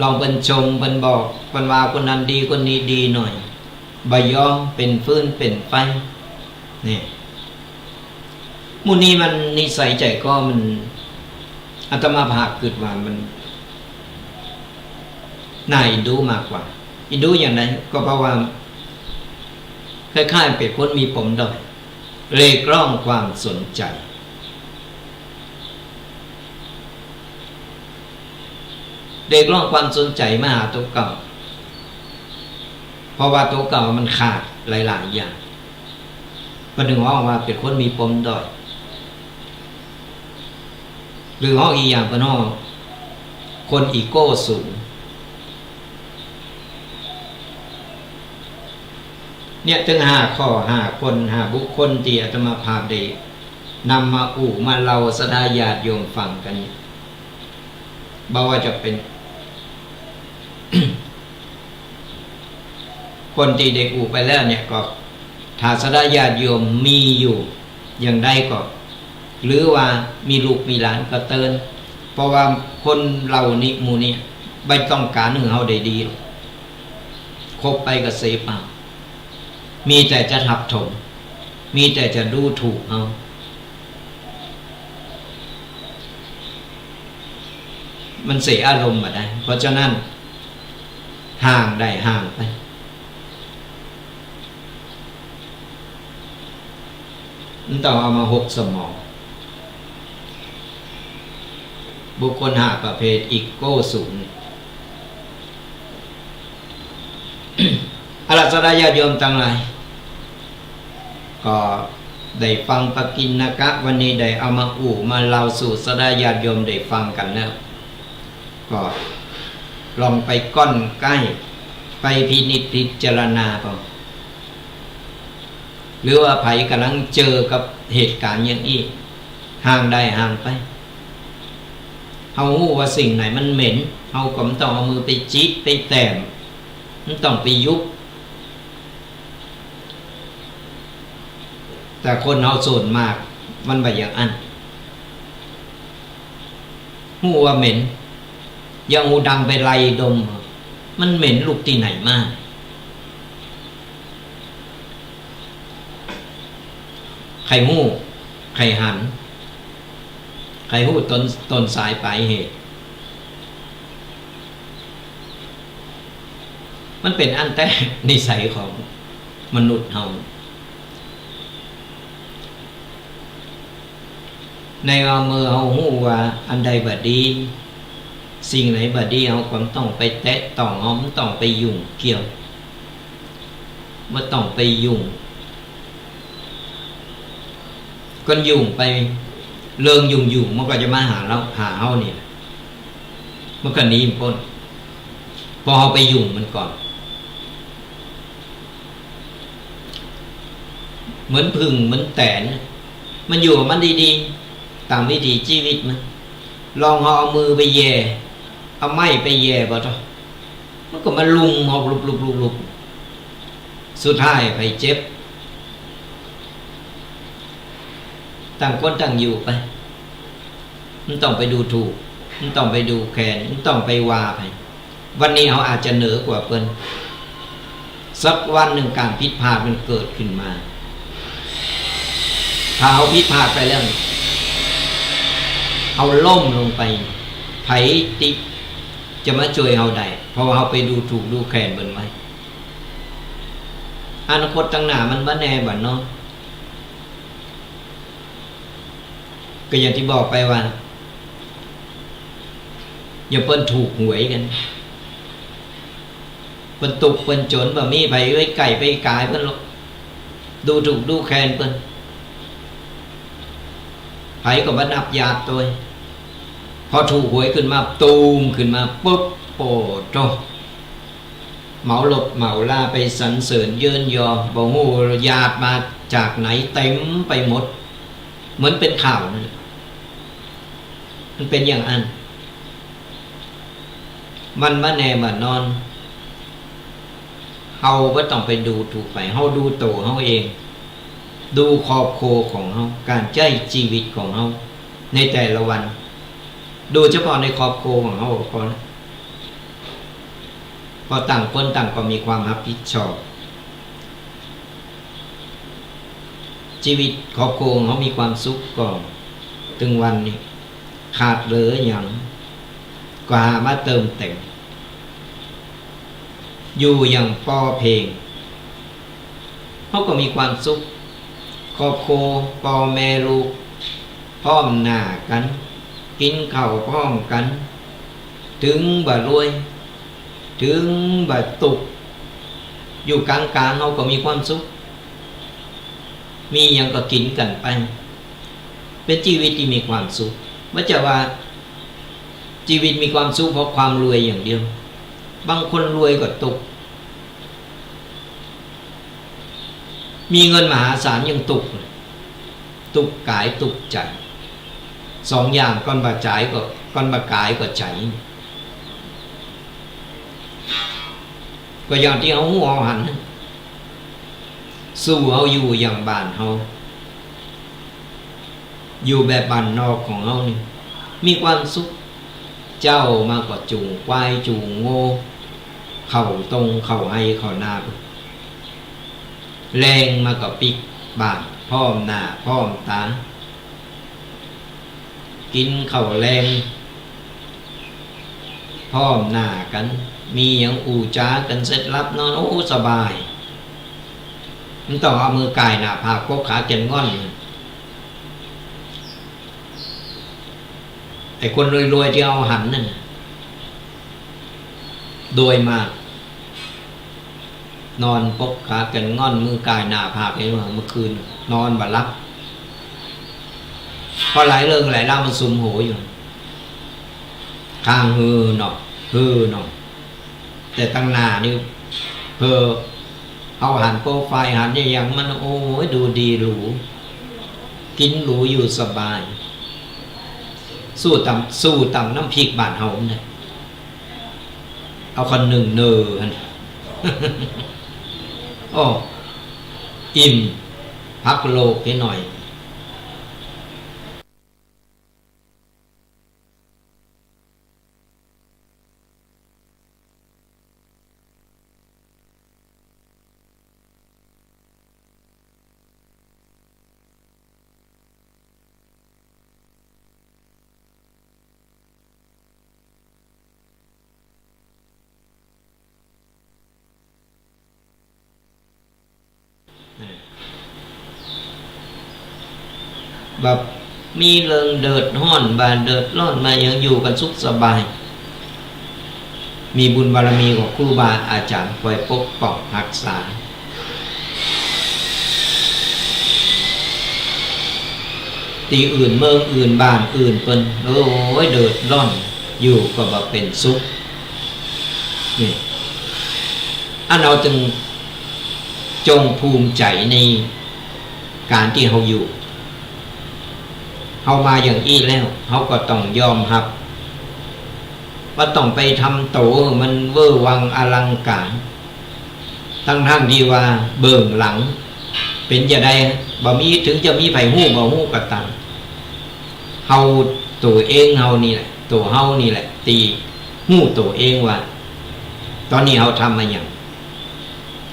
ลองเปิ้นชม เปิ้นบอก เปิ้นว่าคนนั้นดี คนนี้ดีหน่อย บ่ยอม เป๋นฟืนเป๋นไฟ นี่ หมู่นี้มันนิสัยใจ๋คอมัน อาตมาภาพกึ๊ดว่ามันน่าเอ็นดูมากกว่า เอ็นดูอย่างใด ก็เพราะว่าคล้ายๆ เป๋นคนมีปมด้อย เรียกร้องความสนใจ๋ เรียกร้องความสนใจ๋มาหาตั๋วเก่า เพราะว่าตั๋วเก่ามันขาดหลายๆ อย่าง เปิ้นถึงฮ้องว่าเป๋นคนมีปมด้อย หรือฮ้องอีกอย่างเปิ้นฮ้องคนอีโก้สูง เนี่ย ตึงห้าข้อ ห้าคน ห้าบุคคลตี้อาตมาภาพได้นำมาอู้มาเล่าศรัทธาญาติโยมฟังกั๋นเนี่ย บ่ว่าจะเป๋น คนตี้ได้อู้ไปแล้วเนี่ย ก็ถ้าศรัทธาญาติโยมมีอยู่อย่างใดก็ หรือว่ามีลูกมีหลานก็เตื๋อน เพราะว่าคนเหล่านี้ หมู่นี้บ่ต้องก๋านหื้อเฮาได้ดีหรอก คบไปก็เสียเปล่า มีแต่จะทับถม มีแต่จะดูถูกเฮา มันเสียอารมณ์บ่ได้ เพราะฉะนั้น ห่างได้ห่างไป มันต้องเอามาหกสมอง บุคคลห้าประเภทอีโก้สูง เอาล่ะ ศรัทธาญาติโยมตังหลาย ก็ได้ฟังปกิณกะ วันนี้ได้เอามาอู้มาเล่าสู่ศรัทธาญาติโยมได้ฟังกั๋นแล้ว ก็ลองไปก้อนใก้ ไปพินิจพิจารณาเป๋า หรือว่าใผก่ำลังเจอกับเหตุก๋ารณ์อย่างอี้ ห่างได้ห่างไป เฮาฮู้ว่าสิ่งไหนมันเหม็น เฮาก็บ่ต้องเอามือไปจี๊ดไปแต้ม บ่ต้องไปยุบ แต่คนเฮาส่วนมากมันบ่อย่างอั้น ฮู้ว่าเหม็น ยังเอาดังไปไล่ดม มันเหม็นลุกตี้ไหนมา ใผฮู้ ใผหัน ใผฮู้ต้น ต้นสายปลายเหตุ มันเป๋นอั้นแต๊ นิสัยของมนุษย์เฮา ในว่าเมื่อเฮาฮู้ว่าอันใดบ่ดี สิ่งไหนบ่ดี เฮาก็บ่ต้องไปแตะต้อง เฮาบ่ต้องไปยุ่งเกี่ยว บ่ต้องไปยุ่ง คนยุ่งไป เรื่องยุ่งๆ มันก็จะมาหาเฮา หาเฮานี่แหละ มันก็หนีบ่ป๊น เพราะเฮาไปยุ่งมันก่อน เหมือนผึ้งเหมือนแตน มันอยู่ของมันดีๆ ต๋ามวิถีชีวิตมัน ลองเฮาเอามือไปแหย่ เอาไม้ไปแหย่บ่เถาะ มันก็มาลุมเฮาลุบๆๆๆ สุดท้ายใผเจ็บ ต่างคนต่างอยู่ไป บ่ต้องไปดูถูก บ่ต้องไปดูแคลน บ่ต้องไปว่าใผ วันนี้เฮาอาจจะเหนือกว่าเปิ้น สักวันหนึ่งก๋านผิดพลาดมันเกิดขึ้นมา ถ้าเฮาผิดพลาดไปแล้ว เฮาล้มลงไป ใผตี้จะมาจ้วยเฮาได้ เพราะว่าเฮาไปดูถูกดูแคลนเปิ้นไว้ อนาคตตังหน้ามันบ่แน่บ่เนาะ ก็อย่างตี้บอกไปว่า อย่างเปิ้นถูกหวยกั๋น เปิ้นตุ๊กข์เปิ้นจ๋น บ่มีใผไปไก่ไปก๋ายเปิ้นหรอก ดูถูกดูแคลนเปิ้น ใผก็บ่นับญาติตวย พอถูกหวยขึ้นมา ตูมขึ้นมาปุ๊บ โอ้โธ่ เหมารถเหมาราไปสรรเสริญเยินยอ บ่ฮู้ญาติมาจากไหนเต็มไปหมด เหมือนเป็นข่าวนั่นแหละ มันเป็นอย่างอั้น มันบ่แน่บ่นอน เฮาบ่ต้องไปดูถูกใผ เฮาดูตั๋วเฮาเอง ดูครอบครัวของเฮา ก๋านใจ๊จีวิตของเฮาในแต่ละวัน ดูเฉพาะในครอบครัวของเฮาก็พอละ เพราะต่างคนต่างก็มีความฮับผิดชอบ จีวิตครอบครัวของเฮามีความสุขก่อ เถิงวันนี้ ขาดเหลือหยัง ก็หามาเติมเต็ม อยู่อย่างป้อเพียง เฮาก็มีความสุข ครอบครัว ป้อแม่ลูก พร้อมหน้ากั๋น กิ๋นข้าวพร้อมกั๋น เถิงบ่รวย เถิงบ่ตุ๊กข์ อยู่ก๋างๆ เฮาก็มีความสุข มีหยังก็กิ๋นกั๋นไป เป๋นจีวิตตี้มีความสุข บ่ใจ้ว่าจีวิตมีความสุขเพราะความรวยอย่างเดียว บางคนรวยก็ตุ๊กข์ มีเงินมหาศาลยังตุ๊กข์เลย ตุ๊กข์ก๋ายตุ๊กข์ใจ๋ สองอย่าง ก้อนบ่ก๋ายก็ ก้อนบ่ก๋ายก็ใจ๋ ก็อย่างตี้เฮาฮู้เฮาหัน สู้เฮาอยู่อย่างบ้านเฮา อยู่แบบบ้านนอกของเฮานี่ มีความสุข เจ๊ามาก็จูงควายจูงงัว เข้าตงเข้าไฮ่เข้านา แลงมาก็ปิ๊กบ้าน พร้อมหน้าพร้อมต๋า กิ๋นข้าวแลง พร้อมหน้ากั๋น มีหยังอู้จ๋ากั๋นเสร็จหลับนอน โอ้ สบาย บ่ต้องเอามือก่ายหน้าผาก ปกขาแก่นง่อน ไอ้คนรวยๆ ตี้เฮาหันนั่นน่ะ โดยมาก นอนปกขาแก่นง่อน มือก่ายหน้าผาก เห็นบ่ เมื่อคืนนอนบ่หลับ เพราะหลายเรื่องหลายราวมันสุมหัวอยู่ ข้างหื้อหนอ หื้อหนอ แต่ตังหน้านี่ เผลอ เฮาหันโปรไฟล์ หันอะหยังมัน โอ้ย ดูดีหรู กิ๋นหรูอยู่สบาย สู้ต๋ำ สู้ต๋ำน้ำพริกบ้านเฮานั่นแหละ เอาคนนึ่งเนอหั่น โอ้ อิ่ม พักโลกนิดหน่อยแบบมีเรื่องเดือดฮ้อน บ่าเดือดร้อน บ่าหยัง อยู่กั๋นสุขสบาย มีบุญบารมีของครูบาอาจ๋ารย์คอยปกป้องฮักษา ตี้อื่นเมืองอื่นบ้านอื่นเปิ้น โอ้ย เดือดร้อน อยู่ก็บ่เป๋นสุข นี่ อั้นเฮาจึงจงภูมิใจ๋ในก๋านตี้เฮาอยู่ เฮามาอย่างอี้แล้ว เฮาก็ต้องยอมฮับ บ่ต้องไปทำโตหื้อมันเว่อร์วังอลังก๋าร ตังๆ ตี้ว่าเบื้องหลังเป๋นจาใด บ่มี เถิงจะมีใผฮู้บ่ฮู้ก็ต๋าม เฮาตั๋วเองเฮานี่แหละ ตั๋วเฮานี่แหละ ตี้ฮู้ตั๋วเองว่า ต๋อนนี้เฮาทำมาหยัง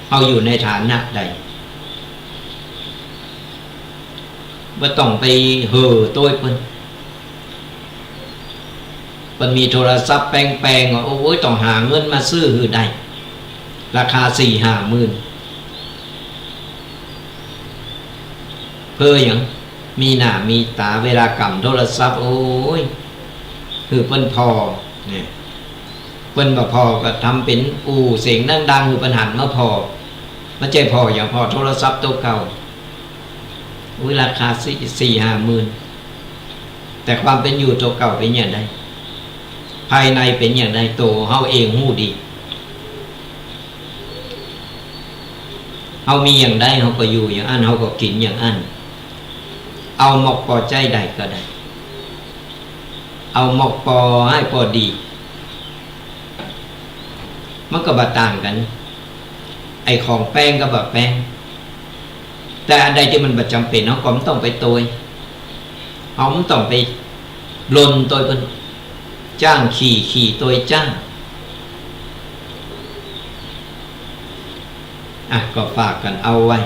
เฮาอยู่ในฐานะใด บ่ต้องไปเห่อโต้ยเปิ้น เปิ้นมีโทรศัพท์แปงๆ ว่า โอ้ย ต้องหาเงินมาซื้อหื้อได้ ราคาสี่ห้าหมื่น เพื่อหยัง มีหน้ามีต๋า เวลาก่ำโทรศัพท์ โอ้ย หื้อเปิ้นผ่อ เนี่ย เปิ้นบ่ผ่อก็ทำเป๋นอู้เสียงดังๆ หื้อเปิ้นหันมาผ่อ บ่ใจ้ผ่อหยัง ผ่อโทรศัพท์โตเก่า อุ๊ย ราคาสี่ สี่ห้าหมื่น แต่ความเป๋นอยู่ตั๋วเก่าเป๋นอย่างใด ภายในเป๋นอย่างใด ตั๋วเฮาเองฮู้ดี เฮามีอย่างใดเฮาก็อยู่อย่างอั้น เฮาก็กิ๋นอย่างอั้น เอาหมอกปอใจ๊ได้ก็ได้ เอาหมอกปอหื้อปอดี มันก็บ่ต่างกั๋น ไอ้ของแป้งก็บ่แป้ง แต่อันใดตี้มันบ่จ๋ำเป๋น เฮาก็บ่ต้องไปโตย เฮาบ่ต้องไปรนโตยเปิ้น จ้างขี่ ขี่โตยจ้าง อ่ะ ก็ฝากกั๋นเอาไว้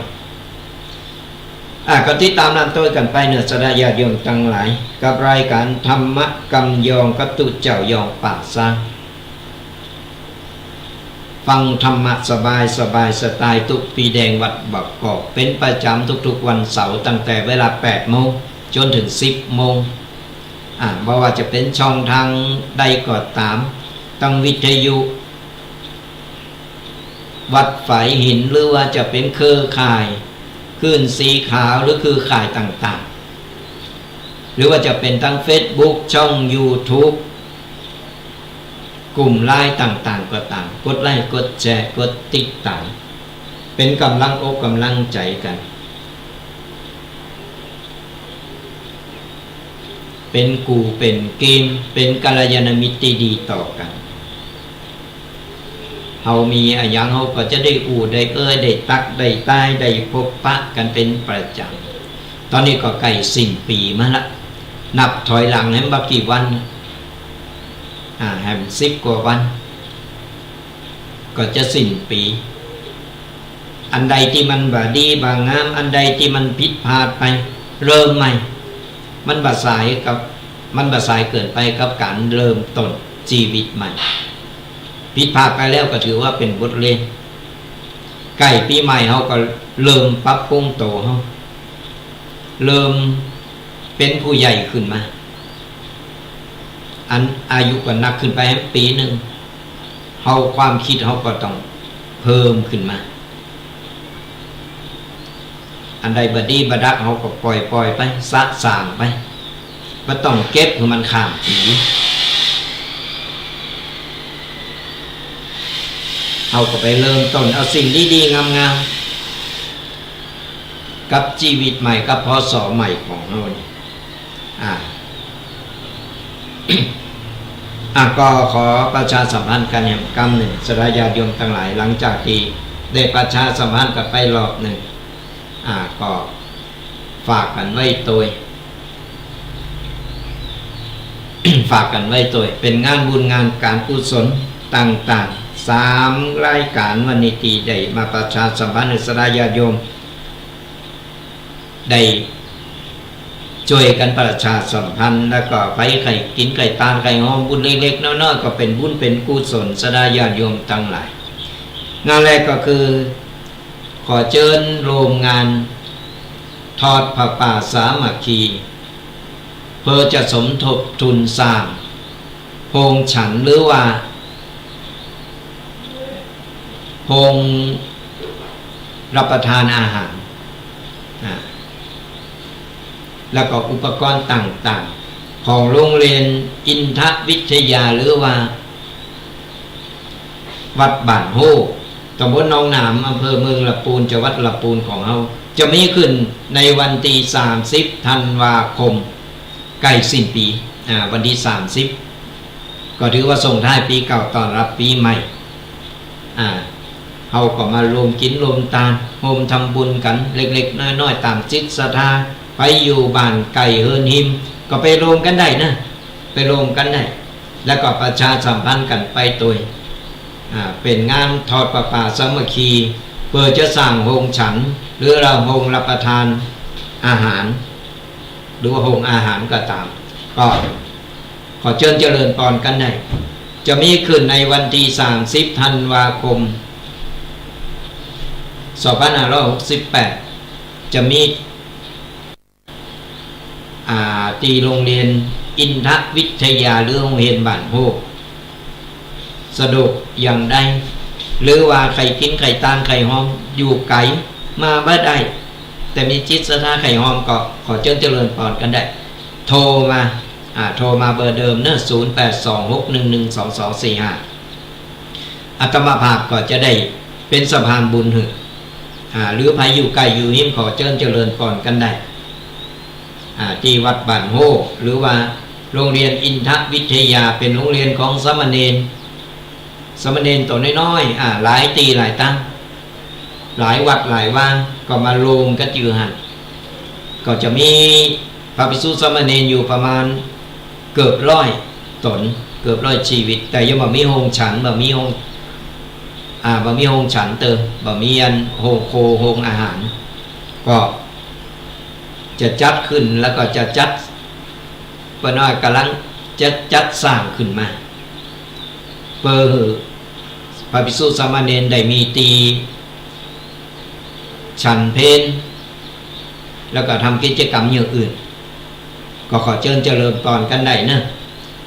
อ่ะ ก็ติดต๋ามนั่นโตยกั๋นไปเนาะ ศรัทธาญาติโยมตังหลาย กับรายก๋านธรรมะกำยองกับตุ๊เจ้ายองป่าซาง ฟังธรรมะสบายสบาย สไตล์ตุ๊ปีแดงวัดบางกอก เป๋นประจ๋ำทุกๆวันเสาร์ ตั้งแต่เวลาแปดโมงจ๋นเถิงสิบโมง อ่า บ่ว่าจะเป๋นช่องทางใดก็ต๋าม ตางวิทยุ วัดฝายหิน หรือว่าจะเป๋นเครือข่ายคลื่นสีขาว หรือเครือข่ายต่างๆ หรือว่าจะเป๋นตางเฟซบุ๊ก ช่องยูทูบ กลุ่มไลน์ต่างๆ ก็ต๋าม กดไลก์ กดแชร์ กดติดต๋าม เป๋นก๋ำลังอกก๋ำลังใจ๋กั๋น เป๋นกู่เป๋นเกณฑ์ เป๋นกัลยาณมิตรตี้ดีต่อกั๋น เฮามีอะหยังเฮาก็จะได้อู้ได้เอ่ย ได้ตักได้ตาย ได้พบปะกั๋นเป๋นประจ๋ำ ต๋อนนี้ก็ใก้สิ้นปี๋มาละ นับถอยหลังแหมบ่ากี่วัน อ่า แหมสิบกว่าวัน ก็จะสิ้นปี๋ อันใดตี้มันบ่ดีบ่งาม อันใดตี้มันผิดพลาดไป เริ่มใหม่ มันบ่สายกับ มันบ่สายเกินไปกับก๋านเริ่มต้นจีวิตใหม่ ผิดพลาดไปแล้วก็ถือว่าเป๋นบทเรียน ใก้ปี๋ใหม่เฮาก็เริ่มปรับปรุงตั๋วเฮา เริ่มเป๋นผู้ใหญ่ขึ้นมา อันอายุก็นักขึ้นไปปี๋นึ่ง เฮาความกึ๊ดเฮาก็ต้องเพิ่มขึ้นมา อันใดบ่ดีบ่ดักเฮาก็ป่อยๆ ไป สะสางไป บ่ต้องเก็บหื้อมันข้ามปี๋ เฮาก็ไปเริ่มต้นเอาสิ่งดีๆ งามๆ กับจีวิตใหม่ กับ พ.ศ. ใหม่ของเฮานี่ อ่า อ่ะ ก็ขอประชาสัมพันธ์กั๋นแหมกำนึ่ง ศรัทธาญาติโยมตังหลาย หลังจากตี้ได้ประชาสัมพันธ์กั๋นไปรอบนึ่ง อ่า ก็ฝากกั๋นไว้โตย ฝากกั๋นไว้โตย เป๋นงานบุญงานก๋านกุศลต่างๆ สามรายก๋านวันนี้ตี้ได้มาประชาสัมพันธ์หื้อศรัทธาญาติโยม ได้จ้วยกั๋นประชาสัมพันธ์ แล้วก็ใผใค่กิ๋นใค่ตานใค่ฮอมบุญเล็กๆ น้อยๆ ก็เป๋นบุญเป๋นกุศล ศรัทธาญาติโยมตังหลาย งานแรกก็คือ ขอเจิญโฮมงานทอดผ้าป่าสามัคคี เพื่อจะสมทบทุนสร้างโฮงฉัน หรือว่า โฮงรับประทานอาหาร อ่า แล้วก็อุปกรณ์ต่างๆ ของโฮงเฮียนอินทวิทยา หรือว่า วัดบ้านโฮ่ ต๋ำบลหนองหนาม อำเภอเมืองละปูน จังหวัดละปูนของเฮา จะมีขึ้นในวันตี้สามสิบธันวาคม ใก้สิ้นปี๋ อ่า วันตี้สามสิบ ก็ถือว่าส่งท้ายปี๋เก่าต้อนรับปี๋ใหม่ อ่า เฮาก็มาโฮมกิ๋นโฮมตาน โฮมทำบุญกั๋นเล็กๆ น้อยๆ ต๋ามจิตศรัทธา ใผอยู่บ้านใก้เฮือนฮิม ก็ไปโฮมกั๋นได้นะ ไปโฮมกั๋นได้ แล้วก็ประชาสัมพันธ์กั๋นไปโตย อ่า เป๋นงานทอดผ้าป่าสามัคคี เพื่อจะสร้างโฮงฉัน หรือว่าโฮงรับประทานอาหาร หรือว่าโฮงอาหารก็ต๋าม ก็ขอเจิญเจริญปอนกั๋นได้ จะมีขึ้นในวันตี้สามสิบธันวาคม สองพันห้าร้อยหกสิบแปด จะมี อ่า ตี้โฮงเฮียนอินทวิทยา หรือโฮงเฮียนบ้านโฮ่ สะดวกอย่างใด หรือว่าใค่กิ๋นใค่ตานใค่ฮอม อยู่ไก๋ มาบ่ได้ แต่มีจิตศรัทธาใค่ฮอมก็ขอเจิญเจริญปอนกั๋นได้ โทรมา อ่า โทรมาเบอร์เดิมเนาะ ศูนย์แปดสองหกหนึ่งหนึ่งสองสองสี่ห้า อาตมาภาพก็จะได้เป๋นสะพานบุญหื้อ อ่า หรือใผอยู่ใก้อยู่ฮิมขอเจิญเจริญปอนกั๋นได้ อ่า ตี้วัดบ้านโฮ่ หรือว่าโฮงเฮียนอินทวิทยา เป๋นโฮงเฮียนของสามเณร สามเณรตั๋วน้อยๆ อ่า หลายตี้หลายตัง หลายวัดหลายวา ก็มารวมกั๋นอยู่หั้น ก็จะมีพระภิกษุสามเณรอยู่ประมาณเกือบร้อยต๋น เกือบร้อยจีวิต แต่ยังบ่มีโฮงฉัน บ่มีโฮง อ่า บ่มีโฮงฉันเต๊อะ บ่มีอันโฮงโค โฮงอาหาร ก็จะจัดขึ้น แล้วก็จะจัด เปิ้นว่ากำลังจะจัดสร้างขึ้นมา เปื้อหื้อพระภิกษุสามเณรได้มีตี้ฉันเพล แล้วก็ทำกิจกรรมอย่างอื่น ก็ขอเจิญเจริญปอนกั๋นได้เนาะ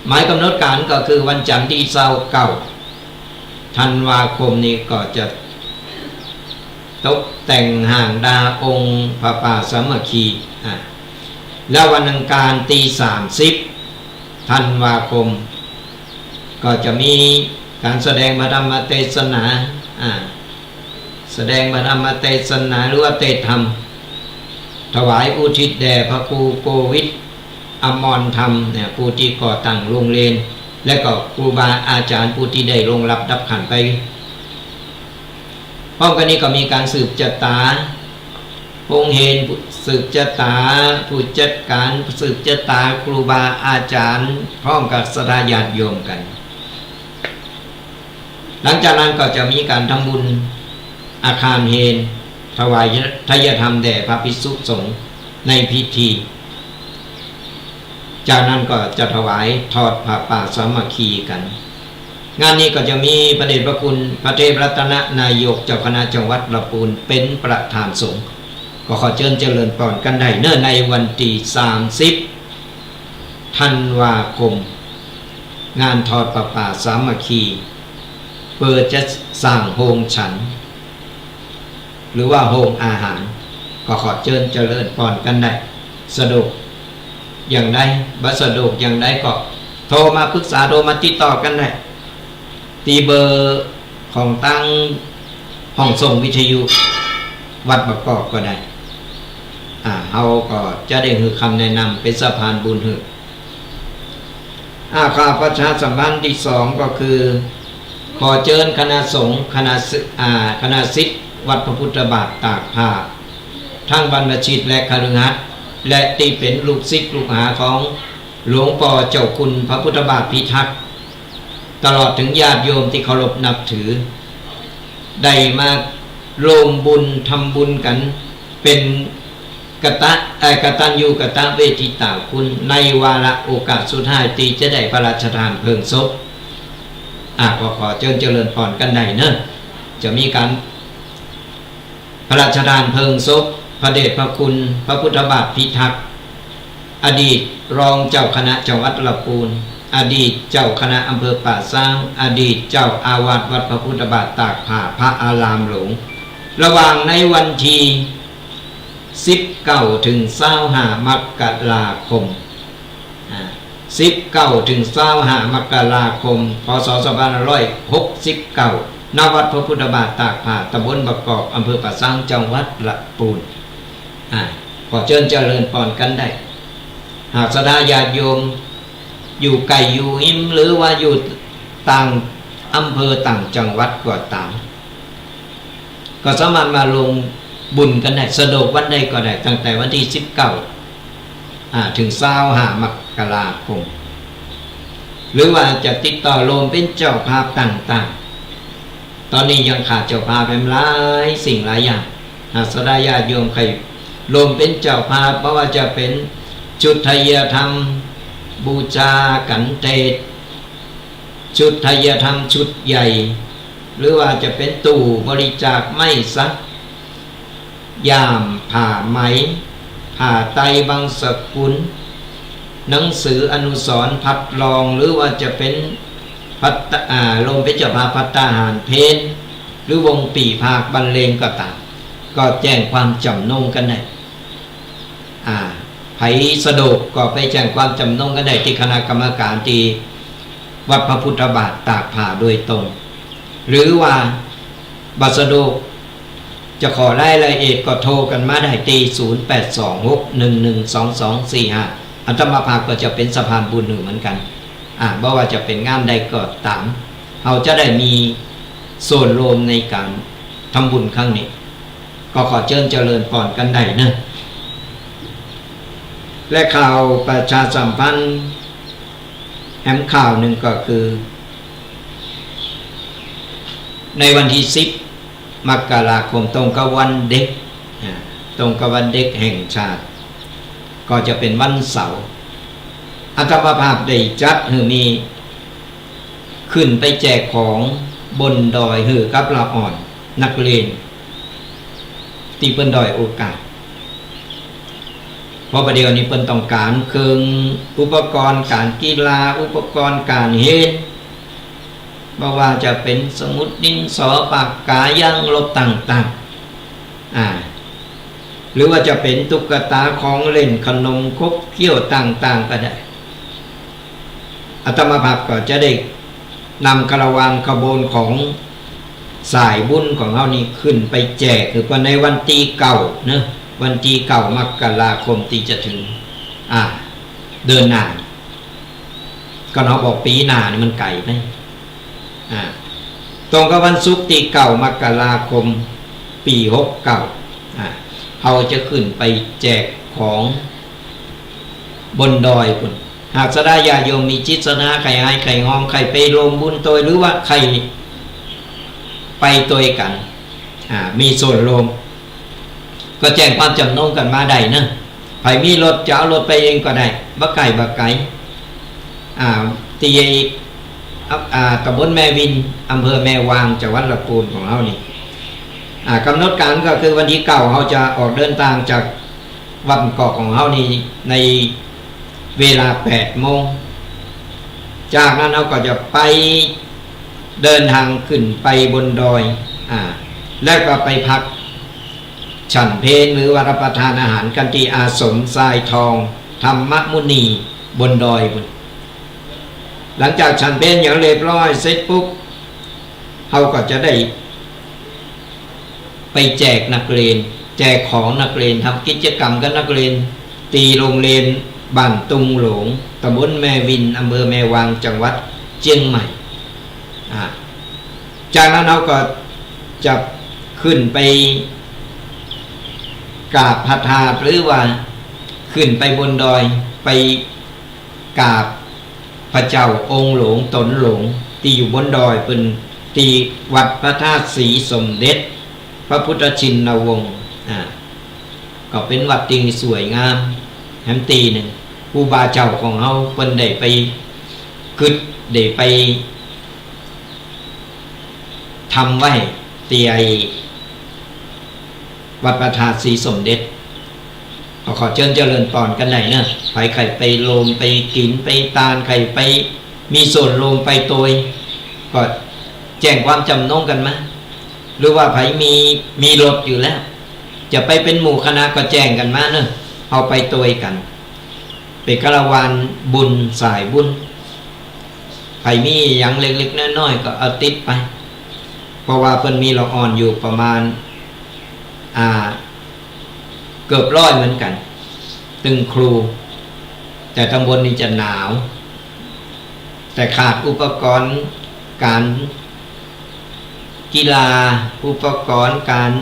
หมายกำหนดก๋านก็คือวันจันทร์ตี้ซาวเก้า ธันวาคมนี้ก็จะตกแต่งห้างดาองค์พระป่าสามัคคี อ่า แล้ววันอังคารตี้สามสิบ ธันวาคม ก็จะมีก๋านแสดงพระธรรมเตสนา อ่า แสดงพระธรรมเตสนาหรือว่าเตสธรรม ถวายอุทิศแด่พระครูโกวิท อมรธรรมเนี่ย ผู้ตี้ก่อตั้งโฮงเฮียน และก็ครูบาอาจ๋ารย์ผู้ตี้ได้ล่วงลับดับขันธ์ไป พร้อมกั๋นนี้ก็มีก๋านสืบจะต๋า โฮงเฮียนสืบจะต๋า ผู้จัดก๋านสืบจะต๋า ครูบาอาจ๋ารย์ พร้อมกับศรัทธาญาติโยมกั๋น หลังจากนั้นก็จะมีก๋านทำบุญอาคารเฮียน ถวายไทยธรรมแด่พระภิกษุสงฆ์ในพิธี จากนั้นก็จะถวายทอดผ้าป่าสามัคคีกั๋น งานนี้ก็จะมีพระเดชพระคุณพระเทพรัตนนายกเจ้าคณะจังหวัดละปูนเป๋นประธานสงฆ์ ก็ขอเจิญเจริญปอนกั๋นได้เนาะ ในวันตี้สามสิบ ธันวาคม งานทอดผ้าป่าสามัคคี เปื้อจะสร้างโฮงฉัน หรือว่าโฮงอาหาร ก็ขอเจิญเจริญปอนกั๋นได้ สะดวกอย่างใด บ่สะดวกอย่างใดก็โทรมาปรึกษา โทรมาติดต่อกั๋นได้ ตี้เบอร์ของตางห้องส่งวิทยุวัดบางกอกก็ได้ อ่า เฮาก็จะได้หื้อคำแนะนำเป๋นสะพานบุญหื้อ อ่า ข่าวประชาสัมพันธ์ตี้สองก็คือ ขอเจิญคณะสงฆ์ คณะสิ- อ่า คณะศิษย์วัดพระพุทธบาทตากผ้า ทั้งบรรพชิตและคฤหัสถ์ และตี้เป๋นลูกศิษย์ลูกหาของหลวงป้อเจ้าคุณพระพุทธบาทพิทักษ์ ตลอดเถิงญาติโยมตี้เคารพนับถือ ได้มาร่วมบุญทำบุญกั๋น เป๋นกตะ- เอ่อ กตัญญูกตเวทิตาคุณ ในวาระโอกาสสุดท้ายตี้จะได้พระราชทานเพลิงศพ อ่ะ ก็ขอเจิญเจริญปอนกั๋นได้เนาะ จะมีก๋านพระราชทานเพลิงศพ พระเดชพระคุณพระพุทธบาทพิทักษ์ อดีตรองเจ้าคณะจังหวัดละปูน อดีตเจ้าคณะอำเภอป่าซาง อดีตเจ้าอาวาสวัดพระพุทธบาทตากผ้า พระอารามหลวง ระหว่างในวันตี้สิบเก้าเถิงซาวห้ามกราคม อ่า สิบเก้าเถิงซาวห้ามกราคม พ.ศ. สองพันห้าร้อยหกสิบเก้า ณ วัดพระพุทธบาทตากผ้า ตำบลบางกอก อำเภอป่าซาง จังหวัดละปูน อ่า ขอเจิญเจริญปอนกั๋นได้ หากศรัทธาญาติโยมอยู่ใก้อยู่ฮิม หรือว่าอยู่ต่างอำเภอต่างจังหวัดก็ต๋าม ก็สามารถมาร่วมบุญกั๋นได้ สะดวกวันใดก็ได้ ตั้งแต่วันตี้สิบเก้า อ่า เถิงซาวห้ามกราคม หรือว่าจะติดต่อร่วมเป๋นเจ้าภาพต่างๆ ต๋อนนี้ยังขาดเจ้าภาพแหมหลายสิ่งหลายอย่าง หากศรัทธาญาติโยมใค่ร่วมเป๋นเจ้าภาพ บ่ว่าจะเป๋นชุดไทยธรรม บูชาขันเตศ ชุดไทยธรรมชุดใหญ่ หรือว่าจะเป๋นตู้บริจาคไม้สัก ย่ามผ้าไหม ผ้าไตรบางสกุล หนังสืออนุสรณ์ พัดลอง หรือว่าจะเป๋นภัตตา- อ่า ร่วมเป๋นเจ้าภาพภัตตาหารเพล หรือวงปี่พากบรรเลงก็ต๋าม ก็แจ้งความจ๋ำนงกั๋นได้ อ่า ใผสะดวกก็ไปแจ้งความจ๋ำนงกั๋นได้ตี้คณะกรรมก๋านตี้วัดพระพุทธบาทตากผ้าโดยตรง หรือว่าบ่สะดวกจะขอรายละเอียดก็โทรกั๋นมาได้ตี้ ศูนย์แปดสองหกหนึ่งหนึ่งสองสองสี่ห้า อาตมาภาพก็จะเป๋นสะพานบุญหื้อเหมือนกั๋น อ่า บ่ว่าจะเป๋นงานใดก็ต๋าม เฮาจะได้มีส่วนร่วมในก๋านทำบุญครั้งนี้ ก็ขอเจิญเจริญปอนกั๋นได้เนาะ และข่าวประชาสัมพันธ์แหมข่าวนึ่งก็คือ ในวันตี้สิบมกราคมตรงกับวันเด็ก อ่า ตรงกับวันเด็กแห่งชาติ ก็จะเป๋นวันเสาร์ อาตมาภาพได้จัดหื้อมีขึ้นไปแจกของบนดอยหื้อกับละอ่อนนักเรียน ตี้เปิ้นด้อยโอกาส เพราะบ่าเดี่ยวนี้เปิ้นต้องก๋านเครื่องอุปกรณ์ก๋านกีฬา อุปกรณ์ก๋านเฮียน บ่ว่าจะเป๋นสมุด ดินสอ ปากกา ยางลบต่างๆ อ่า หรือว่าจะเป๋นตุ๊กตา ของเล่น ขนมขบเขี้ยวต่างๆ ก็ได้ อาตมาภาพก็จะได้นำคาราวานขบวนของสายบุญของเฮานี่ขึ้นไปแจก คือว่าในวันตี้เก้าเนาะ วันตี้เก้ามกราคมตี้จะเถิง อ่า เดือนหน้า ก็เฮาบอกปี๋หน้านี่มันไก๋ไป อ่า ตรงกับวันศุกร์ตี้เก้ามกราคม ปี๋หกเก้า อ่า เฮาจะขึ้นไปแจกของบนดอยพุ้น หากศรัทธาญาติโยมมีจิตศรัทธาใค่ให้ใค่ฮอง ใค่ไปร่วมบุญตวย หรือว่าใค่ไปตวยกั๋น อ่า มีส่วนร่วม ก็แจ้งความจ๋ำนงกั๋นมาได้เนาะ ใผมีรถจะเอารถไปเองก็ได้ บ่ไก๋บ่ไก๋ อ่า ตี้ อ่า ต๋ำบลแม่วิน อำเภอแม่วาง จังหวัดลำพูนของเฮานี่ อ่า ก๋ำหนดก๋านก็คือวันตี้เก้าเฮาจะออกเดินตางจากวัดกอกของเฮานี่ในเวลาแปดโมง จากนั้นเฮาก็จะไปเดินตางขึ้นไปบนดอย อ่า แล้วก็ไปพัก ฉันเพลหรือว่ารับประทานอาหารกั๋นตี้อาสมทรายทองธรรมมุนีบนดอยพุ้น หลังจากฉันเพลอย่างเรียบร้อยเสร็จปุ๊บ เฮาก็จะได้ไปแจกนักเรียน แจกของนักเรียน ทำกิจกรรมกับนักเรียน ตี้โฮงเฮียนบ้านตุงหลง ต๋ำบลแม่วิน อำเภอแม่วาง จังหวัดเจียงใหม่ อ่า จากนั้นเฮาก็จะขึ้นไปกราบพระธาตุ หรือว่าขึ้นไปบนดอย ไปกราบพระเจ้าองค์หลวงต๋นหลวง ตี้อยู่บนดอยพุ้น ตี้วัดพระธาตุศรีสมเด็จพระพุทธชินวงศ์ อ่า ก็เป๋นวัดตี้สวยงามแหมตี้นึ่ง ครูบาเจ้าของเฮาเปิ้นได้ไปกึ๊ด ได้ไป ทำไว้ตี้ไอ้วัดพระธาตุศรีสมเด็จ ก็ขอเจิญเจริญปอนกั๋นได้เนาะ ใผใค่ไปโฮมไปกิ๋นไปตาน ใค่ไปมีส่วนโฮมไปตวย ก็แจ้งความจ๋ำนงกั๋นมา หรือว่าใผมี มีรถอยู่แล้ว จะไปเป๋นหมู่คณะก็แจ้งกั๋นมาเนาะ เฮาไปตวยกั๋น เป๋นคาราวานบุญสายบุญ ใผมีหยังเล็กๆ น้อยๆ ก็เอาติดไป เพราะว่าเปิ้นมีละอ่อนอยู่ประมาณ อ่า เกือบร้อยเหมือนกั๋น ตึงครู แต่ตางบนนี่จะหนาว แต่ขาดอุปกรณ์ก๋าน กีฬา อุปกรณ์ก๋าน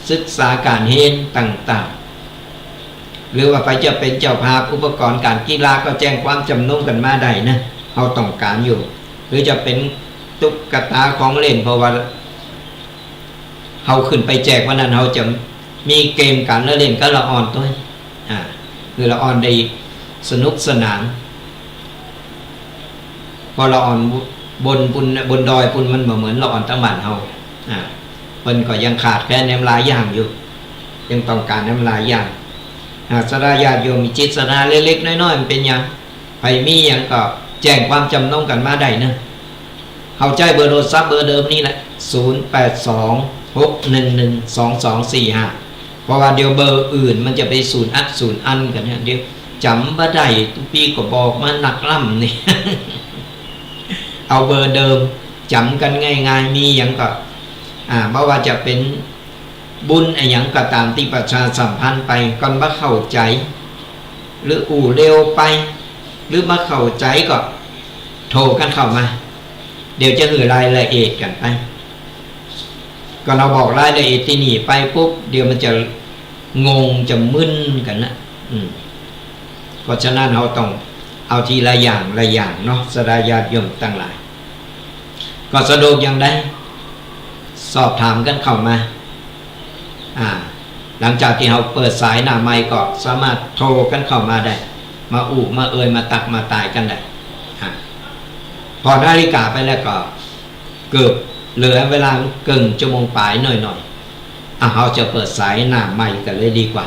ศึกษาก๋านเฮียนต่างๆ หรือว่าใผจะเป๋นเจ้าภาพอุปกรณ์ก๋านกีฬาก็แจ้งความจ๋ำนงกั๋นมาได้เนาะ เฮาต้องก๋านอยู่ หรือจะเป๋นตุ๊กตาของเล่น เพราะว่าเฮาขึ้นไปแจกวันนั้น เฮาจะมีเกมก๋านละเล่นกับละอ่อนตวย อ่า หื้อละอ่อนได้สนุกสนาน เพราะละอ่อนบน บน บนดอยพุ้นมันบ่เหมือนละอ่อนตางบ้านเฮา อ่า เปิ้นก็ยังขาดแคลนแหมหลายอย่างอยู่ ยังต้องก๋านแหมหลายอย่าง หากศรัทธาญาติโยมมีจิตศรัทธาเล็กๆ น้อยๆ มันเป๋นหยัง ใผมีหยังก็แจ้งความจ๋ำนงกั๋นมาได้เนาะ เฮาใจ๊เบอร์โทรศัพท์เบอร์เดิมนี่แหละ ศูนย์แปดสองหกหนึ่งหนึ่งสองสองสี่ห้า เพราะว่าเดี๋ยวเบอร์อื่นมันจะไปสูญอัดสูญอั้นกั๋นเนี่ย เดี๋ยวจ๋ำบ่ได้ ตุ๊ปี้ก็บอกมานักล้ำนี่ เอาเบอร์เดิม จ๋ำกั๋นง่ายๆ มีหยังก็ อ่า บ่ว่าจะเป๋นบุญอะหยังก็ต๋ามตี้ประชาสัมพันธ์ไป ก่อนบ่เข้าใจ๋ หรืออู้เร็วไป หรือบ่เข้าใจ๋ก็โทรกั๋นเข้ามา เดี๋ยวจะหื้อรายละเอียดกั๋นไป ก่อนเฮาบอกรายละเอียดตี้นี่ไปปุ๊บ เดี๋ยวมันจะงงจะมึนกั๋นนะ อืม เพราะฉะนั้นเฮาต้องเอาทีละอย่างละอย่างเนาะ ศรัทธาญาติโยมตังหลาย ก็สะดวกอย่างใด สอบถามกั๋นเข้ามา อ่า หลังจากตี้เฮาเปิดสายหน้าไมค์ก็สามารถโทรกั๋นเข้ามาได้ มาอู้ มาเอ่ย มาตัก มาตายกั๋นได้ อ่า ผ่อนาฬิกาไปแล้วก็เกือบเหลือเวลาเกิ่งชั่วโมงป๋ายหน่อยๆ อ่ะ เฮาจะเปิดสายหน้าไมค์กั๋นเลยดีกว่า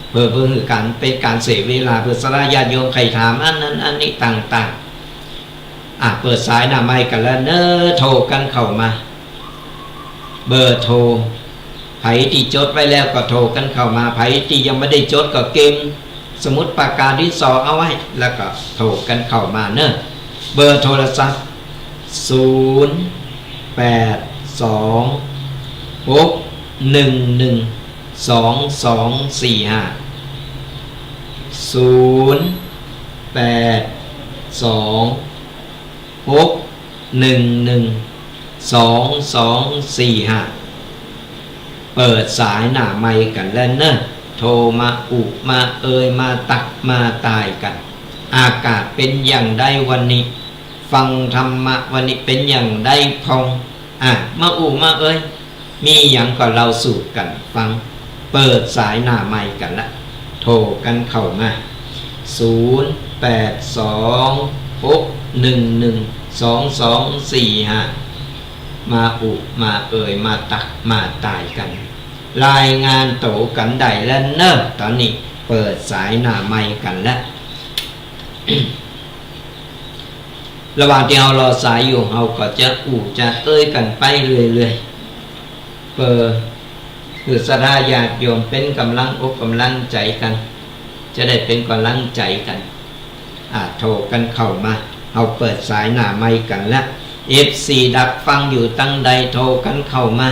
เพื่อ เพื่อบ่หื้อก๋าน เป๋นก๋านเสียเวลา เปื้อศรัทธาญาติโยมใค่ถามอันนั้นอันนี้ต่างๆ อ่ะ เปิดสายหน้าไมค์กั๋นแล้วเนาะ โทรกั๋นเข้ามา เบอร์โทร ใผตี้จดไว้แล้วก็โทรกั๋นเข้ามา ใผตี้ยังบ่ได้จดก็เก็บสมุดปากกาดินสอเอาไว้ แล้วก็โทรกั๋นเข้ามาเนาะ เบอร์โทรศัพท์ ศูนย์ แปด สอง หก หนึ่ง หนึ่ง สอง สอง สี่ ห้า ศูนย์ แปด สอง หก หนึ่ง หนึ่ง สอง สอง สี่ ห้า เปิดสายหน้าไมค์กั๋นแล้วเนาะ โทรมาอู้ มาเอ่ย มาตัก มาตายกั๋น อากาศเป๋นอย่างใดวันนี้ ฟังธรรมะวันนี้เป๋นอย่างใดพ่อง อ่ะ มาอู้มาเอ่ย มีหยังก็เล่าสู่กั๋นฟัง เปิดสายหน้าไมค์กั๋นละ โทรกั๋นเข้ามา ศูนย์ แปด สอง หก หนึ่ง หนึ่ง สอง สอง สี่ ห้า มาอู้ มาเอ่ย มาตัก มาตายกั๋น รายงานตั๋วกั๋นได้แล้วเนาะ ต๋อนนี้เปิดสายหน้าไมค์กั๋นละ ระหว่างตี้เฮารอสายอยู่ เฮาก็จะอู้จะเอ่ยกั๋นไปเรื่อยๆ เปื้อหื้อศรัทธาญาติโยมเป๋นก๋ำลังอกก๋ำลังใจ๋กั๋น จะได้เป๋นก๋ำลังใจ๋กั๋น อ่า โทรกั๋นเข้ามา เฮาเปิดสายหน้าไมค์กั๋นละ เอฟซี ดักฟังอยู่ตังใดโทรกั๋นเข้ามา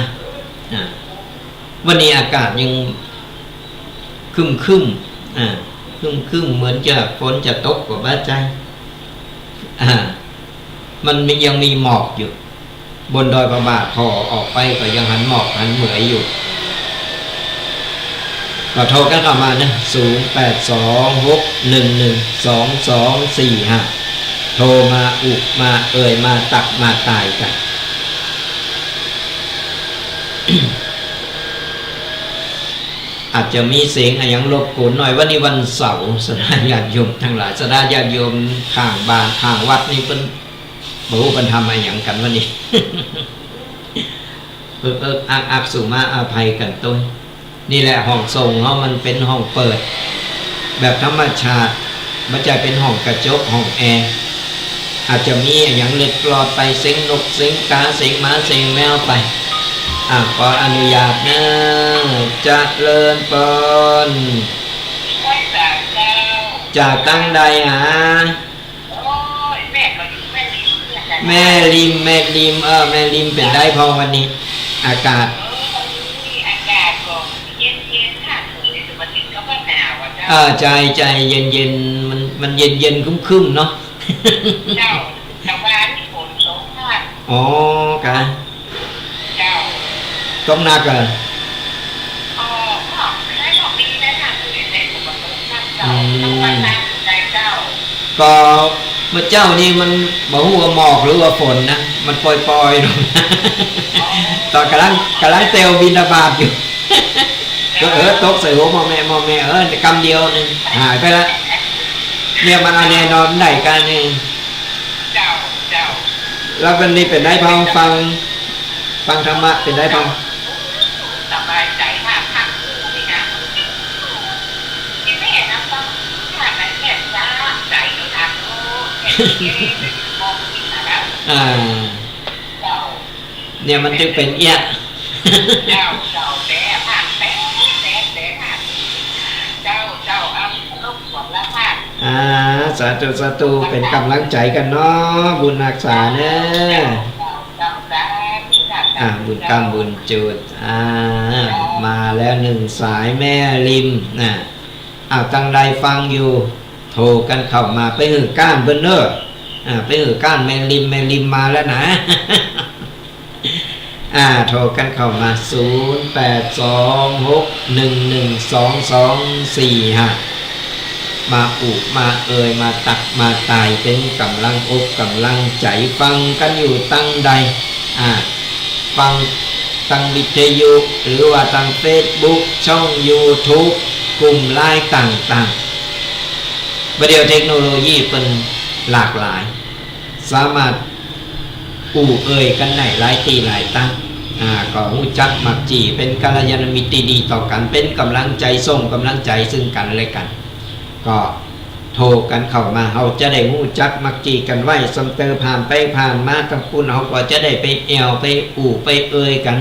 อ่า วันนี้อากาศยังครึ้มๆ อ่า ครึ้มๆ เหมือนจะฝนจะตกก็บ่ใจ้ อ่า มันมี ยังมีหมอกอยู่ บนดอยพระบาทผ่อออกไปก็ยังหันหมอกหันเหมือยอยู่ ก็โทรกั๋นเข้ามานะ ศูนย์ แปด สอง หก หนึ่ง หนึ่ง สอง สอง สี่ ห้า โทรมาอู้มาเอ่ยมาตักมาตายกั๋น อาจจะมีเสียงอะหยังรบกวนหน่อย วันนี้วันเสาร์ ศรัทธาญาติโยมตังหลาย ศรัทธาญาติโยมข้างบ้านข้างวัดนี่เปิ้นบ่ฮู้เปิ้นทำอะหยังกั๋นวันนี้ เอิกเอิกอักอัก สุมาอภัยกั๋นตวย นี่แหละห้องส่งเฮามันเป๋นห้องเปิดแบบธรรมชาติ บ่ใจ้เป๋นห้องกระจกห้องแอร์ อาจจะมีอะหยังเล็ดลอดไป เสียงนกเสียงกาเสียงหมาเสียงแมวไป อ่ะ ขออนุญาตเนาะ เจริญพร จากตังใดหา โอ้ย แม่ก็อยู่แม่ริมเนี่ยจ้ะ แม่ริม แม่ริม เออ แม่ริมเป๋นใดพ่องวันนี้ อากาศ เออ วันนี้อากาศก็เย็นๆ ค่ะ สวย แต่ว่าถึงกับว่าหนาวอะเจ้า เออ ใจ้ ใจ้ เย็นๆ มัน มันเย็นๆ ครึ้มๆ เนาะ เจ้า แต่ว่านี่ฝนตกค่ะ อ๋อ กะ เจ้า ตกหนักเหรอ อ๋อ ก็ไม่ได้ ก็มีได้ค่ะ คือแต่ฝนตกหนักเจ้า อืม ต้องมาตามใจเจ้า ก็เมื่อเจ๊านี่มันบ่ฮู้ว่าหมอกหรือว่าฝนนะ มันปอยๆ ลง อ๋อ ต๋อนก่ำลัง ก่ำลังเตียวบิณฑบาตอยู่ ก็ เออ ตกใส่หัวหม้อแม่ หม้อแม่ เออ กำเดียวนึ่ง หายไปละ เนี่ยมันเอาแน่นอนได้กานี่ เจ้า เจ้า แล้ววันนี้เป๋นใดพ่อง ฟัง ฟังธรรมะเป๋นใดพ่อง สบายใจ๋มาก ฟังธรรมะนี่นะ ที่แม่นะ ฟังธรรมะในแม่สบายใจ๋นี่นะ โอ้ แม่เก๋ มองนี่นะ อ่า เจ้า เนี่ยมันจึงเป๋นเอี้ย เจ้า เจ้า แต่ฟังแต่ แต่ แต่ อ่า สาธุ สาธุ เป๋นก๋ำลังใจ๋กั๋นเนาะ บุญฮักษาเน่อ อ่า บุญกล้ำบุญจูด อ่า มาแล้วนึ่งสาย แม่ริม อ่า อ้าว ตังใดฟังอยู่ โทรกั๋นเข้ามา ไปหื้อก้านเปิ้นเน่อ อ่า ไปหื้อก้านแม่ริม แม่ริมมาแล้วนะ อ่า โทรกั๋นเข้ามา ศูนย์แปดสองหกหนึ่งหนึ่งสองสองสี่ห้า มาอู้มาเอ่ย มาตักมาตาย เป๋นก๋ำลังอกก๋ำลังใจ๋ ฟังกั๋นอยู่ตังใด อ่า ฟังตังวิทยุ หรือว่าตังเฟซบุ๊ก ช่องยูทูบ กลุ่มไลน์ต่างๆ บ่าเดี่ยวเทคโนโลยีเปิ้นหลากหลาย สามารถอู้เอ่ยกั๋นได้หลายตี้หลายตัง อ่า ก็ฮู้จักมักจี๋ เป๋นกัลยาณมิตรตี้ดีต่อกั๋น เป๋นก๋ำลังใจ๋ ส่งก๋ำลังใจ๋ซึ่งกั๋นและกั๋น ก็โทรกั๋นเข้ามา เฮาจะได้ฮู้จักมักจี๋กั๋นไว้ ส่ำเตอผ่านไปผ่านมาตางปู้น เฮาก็จะได้ไปแอ่ว ไปอู้ ไปเอ่ยกั๋น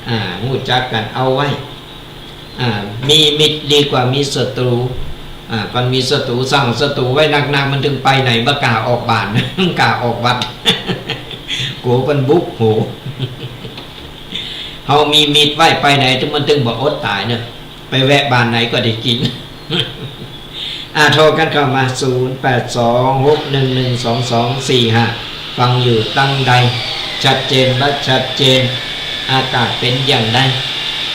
อ่า ฮู้จักกั๋นเอาไว้ อ่า มีมิตรดีกว่ามีศัตรู อ่า ก่อนมีศัตรู สั่งศัตรูไว้นักๆ มันตึงไปไหนบ่กล้าออกบ้าน บ่กล้าออกวัด กั๋วเปิ้นบุกโห เฮามีมิตรไว้ไปไหน มันตึงบ่อดต๋ายเนาะ ไปแวะบ้านไหนก็ได้กิ๋น อ่า โทรกั๋นเข้ามา ศูนย์แปดสองหกหนึ่งหนึ่งสองสองสี่ห้า ฟังอยู่ตังใด ชัดเจนบ่ชัดเจน อากาศเป๋นอย่างใด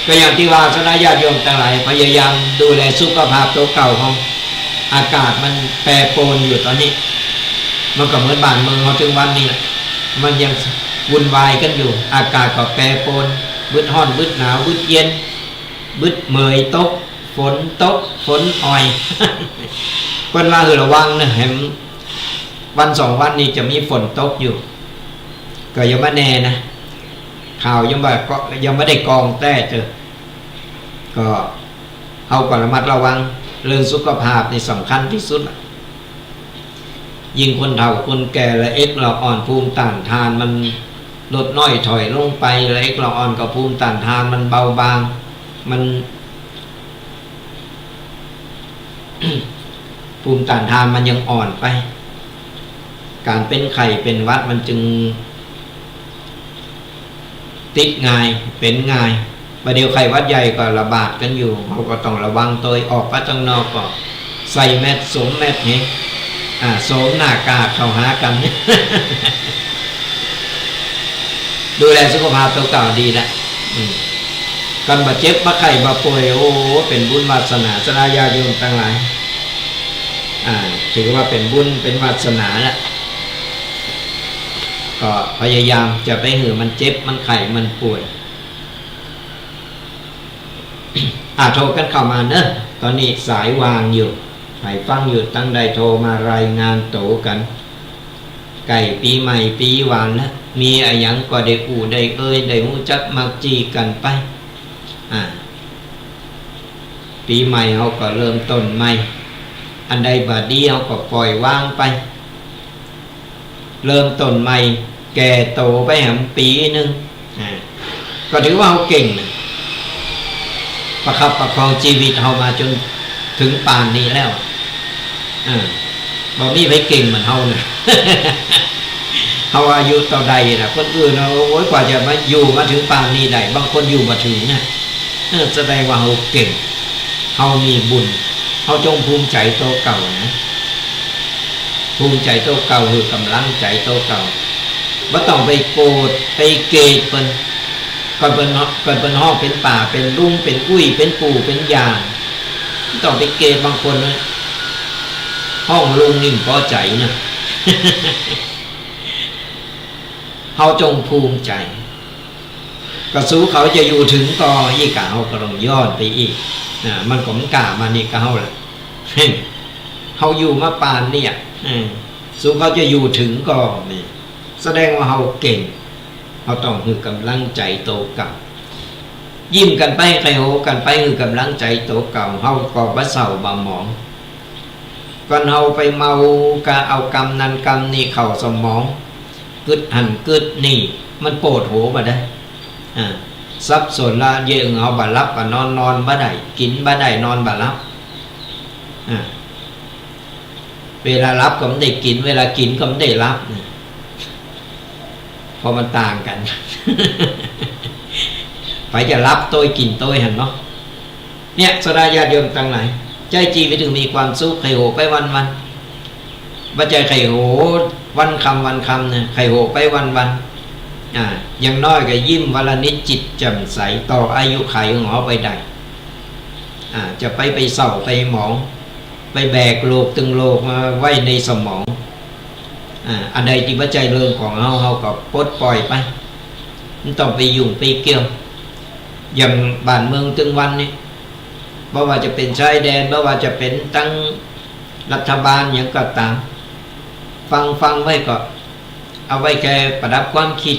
ก็อย่างตี้ว่า คณะญาติโยมตังหลาย พยายามดูแลสุขภาพตั๋วเก่าเฮา อากาศมันแปรปรวนอยู่ต๋อนนี้ มันก็เหมือนบ้านเมืองเฮาตึงวันนี้แหละ มันยังวุ่นวายกั๋นอยู่ อากาศก็แปรปรวน บึดฮ้อน บึดหนาว บึดเย็น บึดเหมยตก ฝนตก ฝนอ่อย เปิ้นว่าหื้อระวังเน่อ แหมวันสองวันนี้จะมีฝนตกอยู่ ก็ยังบ่แน่นะ ข่าวยังบ่ ก็ยังบ่ได้กองแต๊เจ้อ ก็เฮาก็ระมัดระวัง เรื่องสุขภาพนี่สำคัญตี้สุดละ ยิ่งคนเฒ่าคนแก่ ละเอกละอ่อน ภูมิต้านทานมันลดน้อยถอยลงไป ละเอกละอ่อนก็ภูมิต้านทานมันเบาบาง มัน ภูมิต้านทานมันยังอ่อนไป ก๋านเป๋นไข้เป๋นหวัดมันจึงติดง่าย เป๋นง่าย บ่าเดี่ยวไข้หวัดใหญ่ก็ระบาดกั๋นอยู่ เฮาก็ต้องระวังตวย ออกไปตังนอกก็ใส่แมส สวมแมสเฮ อ่า สวมหน้ากากเข้าหากั๋น ดูแลสุขภาพตั๋วเก่าดีละ อืม ก่อนบ่เจ็บบ่ไข้บ่ป่วย โอ้ เป๋นบุญวาสนา คณะญาติโยมตังหลาย อ่า ถือว่าเป๋นบุญเป๋นวาสนาละ ก็พยายามจะไปหื้อมันเจ็บมันไข้มันป่วย อ่า โทรกั๋นเข้ามาเนาะ ต๋อนนี้สายว่างอยู่ ใผฟังอยู่ตังใดโทรมารายงานตั๋วกั๋น ใก้ปี๋ใหม่ปี๋หวานละ มีอะหยังก็ได้อู้ได้เอ่ย ได้ฮู้จักมักจี๋กั๋นไป อ่า ปี๋ใหม่เฮาก็เริ่มต้นใหม่ อันใดบ่ดีเฮาก็ป่อยวางไป เริ่มต้นใหม่ แก่ตั๋วไปแหมปี๋นึ่ง อ่า ก็ถือว่าเฮาเก่งนะ ประคับประคองจีวิตเฮามาจ๋นเถิงป่านนี้แล้ว อ่า บ่มีใผเก่งเหมือนเฮาเน่อ เฮาอายุเต้าใดนะ คนอื่นเฮา โอ้ย กว่าจะมาอยู่มาเถิงป่านนี้ได้ บางคนอยู่บ่เถิงนะ เออ แสดงว่าเฮาเก่ง เฮามีบุญ เฮาจงภูมิใจ๋ตั๋วเก่านะ ภูมิใจ๋ตั๋วเก่า หื้อก๋ำลังใจ๋ตั๋วเก่า บ่ต้องไปโกรธไปเกลียดเปิ้น ก่อนเปิ้น ก่อนเปิ้นฮ้องเป๋นป้าเป๋นลุงเป๋นอุ้ยเป๋นปู่เป๋นย่า บ่ต้องไปเกลียด บางคนนะ ฮ้องลุงนี่บ่ปอใจ๋นะ เฮาจงภูมิใจ๋ ก็สูเขาจะอยู่เถิงก่ออี้กา เฮาก็ต้องย้อนไปอี้ นะ มันก็บ่ก้ามานี่กาเฮาละ เฮาอยู่มาป่านเนี่ย เออ สูเขาจะอยู่เถิงก่อนี่ แสดงว่าเฮาเก่ง เฮาต้องหื้อก๋ำลังใจ๋ตั๋วเก่า ยิ้มกั๋นไปใค่โหกั๋นไป หื้อก๋ำลังใจ๋ตั๋วเก่า เฮาก็บ่เศร้าบ่หมอง ก่อนเฮาไปเมากาเอากำนั้นกำนี้เข้าสมอง กึ๊ดหั้นกึ๊ดนี่ มันปวดหัวบ่ได้ อ่า สับสนละเยอะ เฮาบ่หลับบ่นอน นอนบ่ได้ กิ๋นบ่ได้ นอนบ่หลับ อ่า เวลาหลับก็บ่ได้กิ๋น เวลากิ๋นก็บ่ได้หลับ เนี่ย เพราะมันต่างกั๋น ใผจะหลับตวยกิ๋นตวยหั้นเนาะ เนี่ย ศรัทธาญาติโยมตังหลาย ใจ๊จีวิตถึงมีความสุข ใค่หัวไปวันๆ บ่ใจ้ใค่หัววันค่ำวันค่ำนะ ใค่หัวไปวันๆ อ่า อย่างน้อยก็ยิ้มวันละนิด จิตแจ่มใส ต่ออายุขัยของเฮาไปได้ อ่า จะไป ไปเศร้าไปหมอง ไปแบกโลกตึงโลกมาไว้ในสมอง อ่า อันใดตี้บ่ใจ้เรื่องของเฮา เฮาก็ปลดปล่อยไป บ่ต้องไปยุ่งไปเกี่ยว อย่างบ้านเมืองตึงวันนี้ บ่ว่าจะเป๋นชายแดน บ่ว่าจะเป๋นตังรัฐบาลหยังก็ต๋าม ฟังๆ ไว้ก็เอาไว้แค่ประดับความกึ๊ด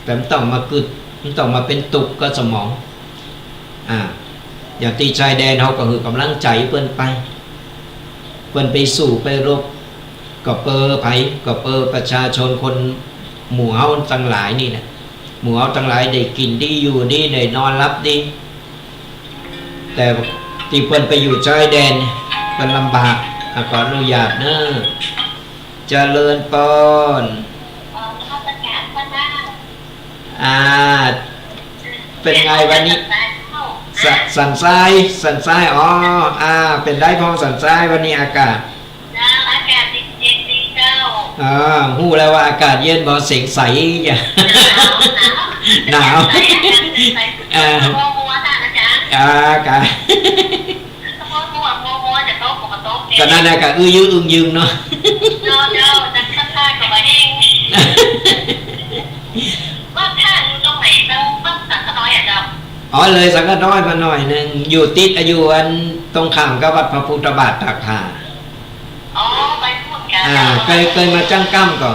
แต่บ่ต้องมากึ๊ด บ่ต้องมาเป๋นตุ๊กข์กับสมอง อ่า อย่างตี้ชายแดนเฮาก็หื้อก๋ำลังใจ๋เปิ้นไป เปิ้นไปสู้ไปรบ ก็เปื้อใผ ก็เปื้อประชาชนคนหมู่เฮาตังหลายนี่แหละ หมู่เฮาตังหลายได้กิ๋นดีอยู่ดี ได้นอนหลับดี แต่ตี้เปิ้นไปอยู่ชายแดนเนี่ย เปิ้นลำบาก อ่ะ ขออนุญาตเน้อ เจริญปอน อ่า เป๋นไงวันนี้ ส- สันทราย สันทราย อ๋อ อ่า เป๋นใดพ่องสันทราย วันนี้อากาศ เจ้า อากาศเย็นๆ ดีเจ้า อ่า ฮู้แล้วว่าอากาศเย็น บ่เสียงใส หนาว หนาว หนาว ใส ใส อ่า มัวๆ ค่ะอาจ๋ารย์ อ่า กะ มัวๆ มัวๆ จะตกก็บ่ตก ก็นั่นแหละ กะอื้อยื้ออึ้งยึงเนาะ เจ้า เจ้า จะคัดๆ ก็บ่แห้ง บ้านท่านอยู่ตรงไหนเจ้า บ้านสังขะน้อยอะเจ้า อ๋อ เลยสังขะน้อยมาหน่อยนึ่ง อยู่ติด อยู่อันตรงข้ามกับวัดพระพุทธบาทตากผ้า อ๋อ ไปพูดกัน อ่า เจ้า เกย เกยมาจ้างก้ำก่อ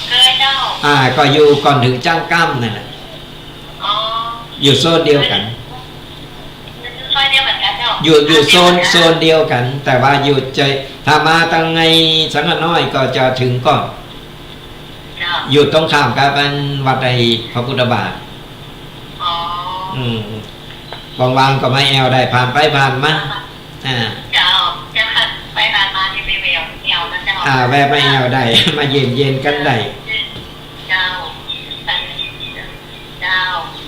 เกยเจ้า อ่า ก็อยู่ก่อนเถิงจ้างก้ำนั่นแหละ อ๋อ อยู่โซนเดียวกั๋น อยู่ซอยเดียวกั๋นเจ้า อยู่ อยู่โซน โซนเดียวกั๋น แต่ว่าอยู่จะ ถ้ามาตังในสังขะน้อยก็จะเถิงก่อน เจ้า อยู่ตรงข้ามกับอันวัดไอ้พระพุทธบาท อ๋อ อืม ว่างๆ ก็มาแอ่วได้ ผ่านไปผ่านมา อ่า เจ้า เจ้าค่ะ ไปผ่านมานี่ไปแอ่ว แอ่วนะเจ้า อ่า แวะมาแอ่วได้ มาเย็นๆ กั๋นได้ เจ้า เจ้า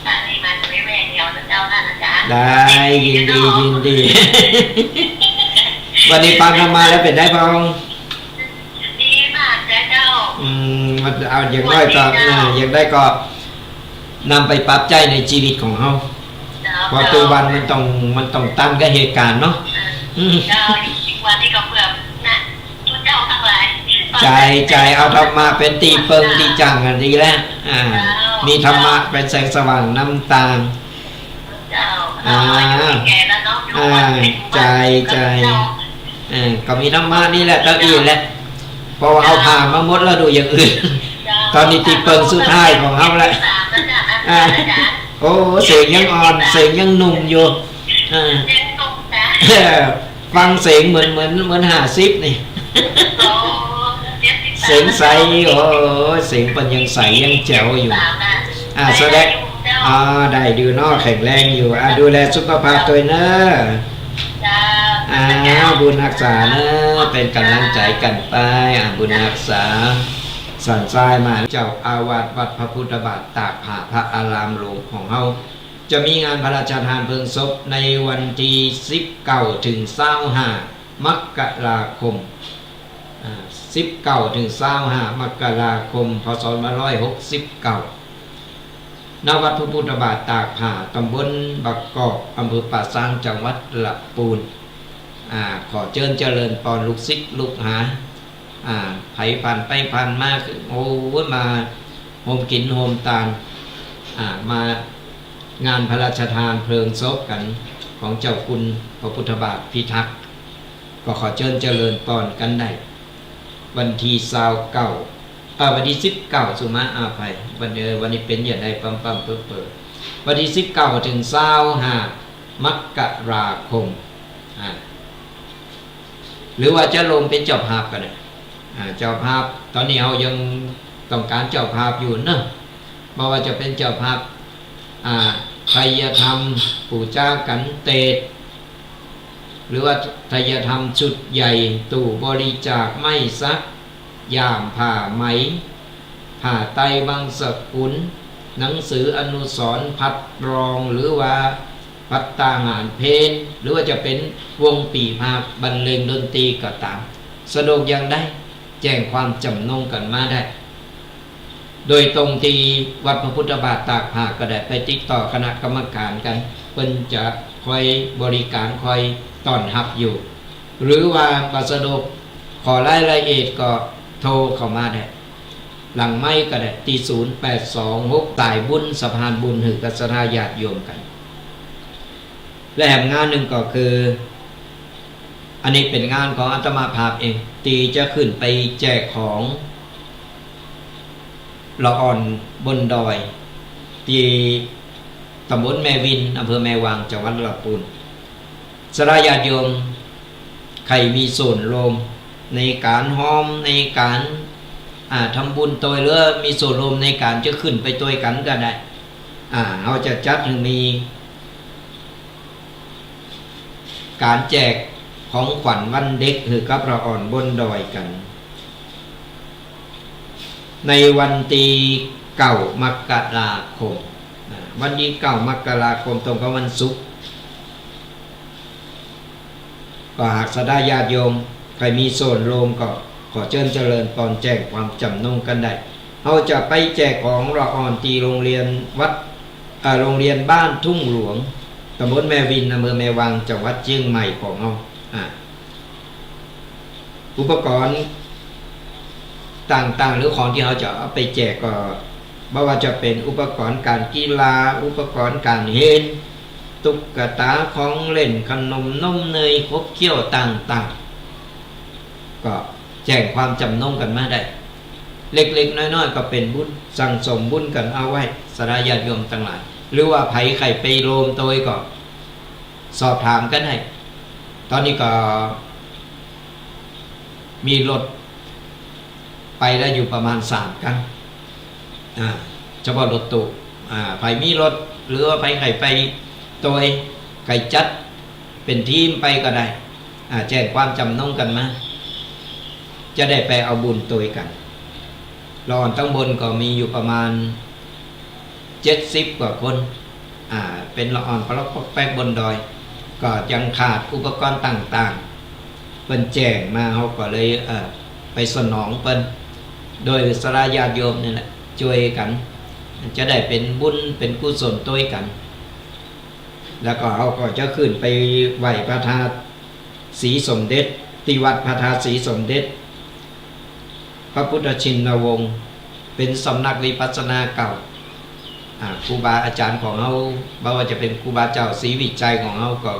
อันนี้มาแวะแอ่วนะเจ้า ท่านอาจ๋ารย์ ได้ ยินดี ยินดี วันนี้ฟังธรรมะแล้วเป๋นไงพ่อง ดีมากเจ้า อืม มันเอาอย่างน้อยก็ เจ้า อ่า อย่างน้อยก็นำไปปรับใจ๊ในจีวิตของเฮา เจ้า เพราะตึงวันมันต้อง มันต้องตันกับเหตุก๋ารณ์เนาะ เออ อืม เจ้า วันนี้ก็เผื่อนะ ทุกเจ้าตังหลาย ใจ้ ใจ้ เอาธรรมะเป๋นตี้เปิงตี้จั่งอะดีแล้ว อ่า เจ้า มีธรรมะเป๋นแสงสว่างนำตาง เจ้า อ่า แก่แล้วเนาะ อ่า ใจ้ ใจ้ เจ้า เออ ก็มีธรรมะนี่แหละ เต้าอี้แหละ เพราะว่าเฮาผ่านมาหมดแล้ว ดูอย่างอื่น เจ้า ต๋อนนี้ตี้เปิงสุดท้ายของเฮาแล้ว สามแล้วจ้ะ อ่า อาจ๋ารย์ โอ้ เสียงยังอ่อน เสียงยังหนุ่มอยู่ อ่า ยังหนุ่มจ้ะ ฟังเสียงเหมือน เหมือน เหมือนห้าสิบนี่ โอ้ เจ็ดสิบสาม เสียงใส โอ้ เสียงเปิ้นยังใสยังแจ๋วอยู่ เจ็ดสิบสาม อ่ะ อ่า แสดง ได้อยู่เจ้า อ่า ได้อยู่เนาะ แข็งแรงอยู่ อ่า ดูแลสุขภาพตวยเน้อ เจ้า อ่า บุญฮักษาเน้อ เป๋นก๋ำลังใจ๋กั๋นไป อ่า บุญฮักษา สันทรายมา เจ้าอาวาสวัดพระพุทธบาทตากผ้า พระอารามหลวงของเฮา จะมีงานพระราชทานเพลิงศพในวันตี้สิบเก้าเถิงซาวห้า มกราคม อ่า สิบเก้าเถิงซาวห้า มกราคม พ.ศ. สองพันห้าร้อยหกสิบเก้า ณ วัดพระพุทธบาทตากผ้า ตำบลบางกอก อำเภอป่าซาง จังหวัดละปูน อ่า ขอเจิญเจริญปอนลูกศิษย์ลูกหา อ่า ใผผ่านไปผ่านมา คือ โอ้ย มาโฮมกิ๋นโฮมตาน อ่า มางานพระราชทานเพลิงศพกั๋น ของเจ้าคุณพระพุทธบาทพิทักษ์ ก็ขอเจิญเจริญปอนกั๋นได้ วันตี้ซาวเก้า อ่า วันตี้สิบเก้า สุมาอาภัย วัน เอ่อ วันนี้เป๋นอย่างใด ปั๊มๆ เป๋อๆ วันตี้สิบเก้าเถิงซาวห้า มกราคม อ่า หรือว่าจะลงเป๋นเจ้าภาพก็ได้ อ่า เจ้าภาพ ต๋อนนี้เฮายังต้องก๋านเจ้าภาพอยู่เนาะ บ่ว่าจะเป๋นเจ้าภาพ อ่า ไทยธรรม ปู๋จากั๋นเตศน์ หรือว่าไทยธรรมชุดใหญ่ ตู้บริจาคไม้สัก ย่ามผ้าไหม ผ้าไตรบางสกุล หนังสืออนุสรณ์ พัดรอง หรือว่าภัตตาหารเพล หรือว่าจะเป๋นวงปี่พาบรรเลงดนตรีก็ต๋าม สะดวกอย่างใด แจ้งความจ๋ำนงกั๋นมาได้ โดยตรงตี้วัดพระพุทธบาทตากผ้าก็ได้ ไปติดต่อคณะกรรมก๋านกั๋น เปิ้นจะคอยบริก๋าร คอยต้อนฮับอยู่ หรือว่าบ่สะดวกขอรายละเอียดก็โทรเข้ามาได้ หลังไมค์ก็ได้ ตี้ศูนย์แปดสองหก สายบุญสะพานบุญหื้อกับศรัทธาญาติโยมกั๋น และแหมงานนึ่งก็คือ อันนี้เป๋นงานของอาตมาภาพเอง ตี้จะขึ้นไปแจกของละอ่อนบนดอย ตี้ต๋ำบลแม่วิน อำเภอแม่วาง จังหวัดลำปูน ศรัทธาญาติโยม ใผมีส่วนร่วมในก๋านฮอม ในก๋าน อ่า ทำบุญตวย หรือมีส่วนร่วมในก๋านจะขึ้นไปตวยกั๋นก็ได้ อ่า เฮาจะจัดหื้อมีก๋านแจกของขวัญวันเด็กหื้อกับละอ่อนบนดอยกั๋น ในวันตี้เก้ามกราคม อ่า วันตี้เก้ามกราคมตรงกับวันศุกร์ ก็หากศรัทธาญาติโยมใผมีส่วนร่วมก็ขอเจิญเจริญปอนแจ้งความจ๋ำนงกั๋นได้ เฮาจะไปแจกของละอ่อนตี้โรงเรียนวัด เอ่อ โรงเรียนบ้านทุ่งหลวง ต๋ำบลแม่วิน อำเภอแม่วาง จังหวัดเจียงใหม่ของเฮา อ่า อุปกรณ์ต่างๆ หรือของตี้เฮาจะเอาไปแจกก็ บ่ว่าจะเป๋นอุปกรณ์ก๋านกีฬา อุปกรณ์ก๋านเฮียน ตุ๊กตา ของเล่น ขนม นมเนย ขบเขี้ยวต่างๆ ก็แจ้งความจ๋ำนงกั๋นมาได้ เล็กๆ น้อยๆ ก็เป๋นบุญ สั่งสมบุญกั๋นเอาไว้ ศรัทธาญาติโยมตังหลาย หรือว่าใผใค่ไปโฮมตวยก็ สอบถามกั๋นได้ ต๋อนนี้ก็มีรถไปแล้วอยู่ประมาณสามคัน อ่า เฉพาะรถตู้ อ่า ใผมีรถ หรือว่าใผใค่ไปตวย ใค่จัดเป๋นทีมไปก็ได้ อ่า แจ้งความจ๋ำนงกั๋นมา จะได้ไปเอาบุญตวยกั๋น ละอ่อนตังบนก็มีอยู่ประมาณ เจ็ดสิบกว่าคน อ่า เป๋นละอ่อนปะล๊อกปอกแป๊กบนดอย ก็ยังขาดอุปกรณ์ต่างๆ เปิ้นแจ้งมา เฮาก็เลย เอ่อ ไปสนองเปิ้น โดยศรัทธาญาติโยมนี่แหละ จ้วยกั๋น จะได้เป๋นบุญเป๋นกุศลตวยกั๋น แล้วก็เฮาก็จะขึ้นไปไหว้พระธาตุศรีสมเด็จ ตี้วัดพระธาตุศรีสมเด็จ พระพุทธชินวงศ์ เป๋นสำนักวิปัสสนาเก่า อ่า ครูบาอาจ๋ารย์ของเฮา บ่ว่าจะเป๋นครูบาเจ้าศรีวิชัยของเฮาก็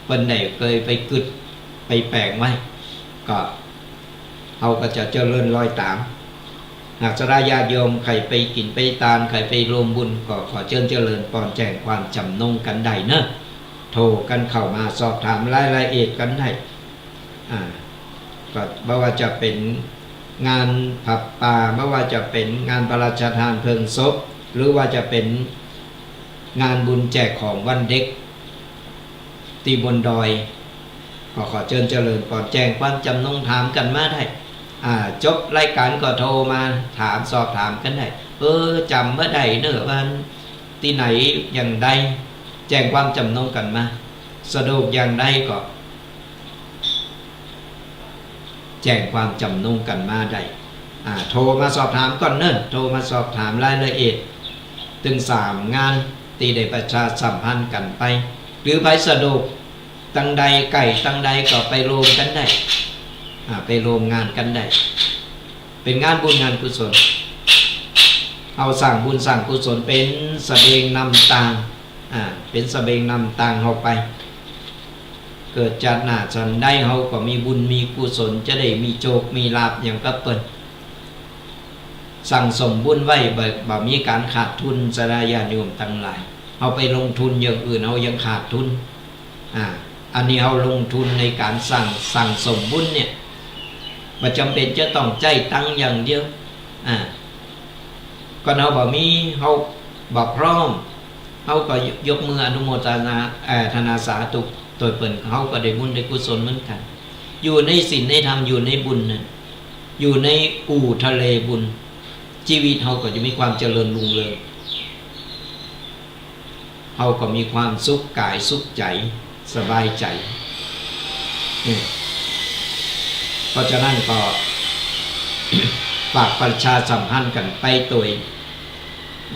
เปิ้นได้เกยไปกึ๊ดไปแป๋งไว้ ก็ เฮาก็จะเจริญรอยต๋าม หากศรัทธาญาติโยมใค่ไปกิ๋นไปตาน ใค่ไปโฮมบุญ ก็ขอเจิญเจริญปอนแจ้งความจ๋ำนงกั๋นได้เนาะ โทรกั๋นเข้ามาสอบถามรายละเอียดกั๋นได้ อ่า ก็บ่ว่าจะเป๋นงานผ้าป่า บ่ว่าจะเป๋นงานพระราชทานเพลิงศพ หรือว่าจะเป๋นงานบุญแจกของวันเด็ก ตี้บนดอย ก็ขอเจิญเจริญปอนแจ้งความจ๋ำนงถามกั๋นมาได้ อ่า จบรายก๋านก็โทรมาถามสอบถามกั๋นได้ เออ จ๋ำบ่ได้เนาะ ว่าตี้ไหนอย่างใด แจ้งความจ๋ำนงกั๋นมา สะดวกอย่างใดก็ แจ้งความจ๋ำนงกั๋นมาได้ อ่า โทรมาสอบถามก่อนเนาะ โทรมาสอบถามรายละเอียด ตึงสามงานตี้ได้ประชาสัมพันธ์กั๋นไป หรือใผสะดวกตังใด ใก้ตังใดก็ไปโฮมกั๋นได้ อ่า ไปโฮมงานกั๋นได้ เป๋นงานบุญงานกุศล เฮาสร้างบุญสร้างกุศลเป๋นสะเบงนำตาง อ่า เป๋นสะเบงนำตางเฮาไป เกิดจาติหน้าสันใดเฮาก็มีบุญมีกุศล จะได้มีโจคมีลาภหยังกับเปิ้น สั่งสมบุญไว้ บ่ บ่มีก๋านขาดทุน ศรัทธาญาติโยมตังหลาย เฮาไปลงทุนอย่างอื่น เฮายังขาดทุน อ่า อันนี้เฮาลงทุนในก๋านสั่ง สั่งสมบุญเนี่ย บ่จ๋ำเป๋นจะต้องใจ๊ตังค์อย่างเดียว อ่า ก่อนเฮาบ่มี เฮาบ่พร้อม เฮาก็ยกมืออนุโมทนา เอ่อ ทนาสาธุ ตวยเปิ้น เฮาก็ได้บุญได้กุศลเหมือนกั๋น อยู่ในศีลในธรรม อยู่ในบุญน่ะ อยู่ในอู่ทะเลบุญ จีวิตเฮาก็จะมีความเจริญรุ่งเรือง เฮาก็มีความสุขก๋ายสุขใจ๋ สบายใจ๋ เนี่ย เพราะฉะนั้นก็ ฝากประชาสัมพันธ์กั๋นไปตวย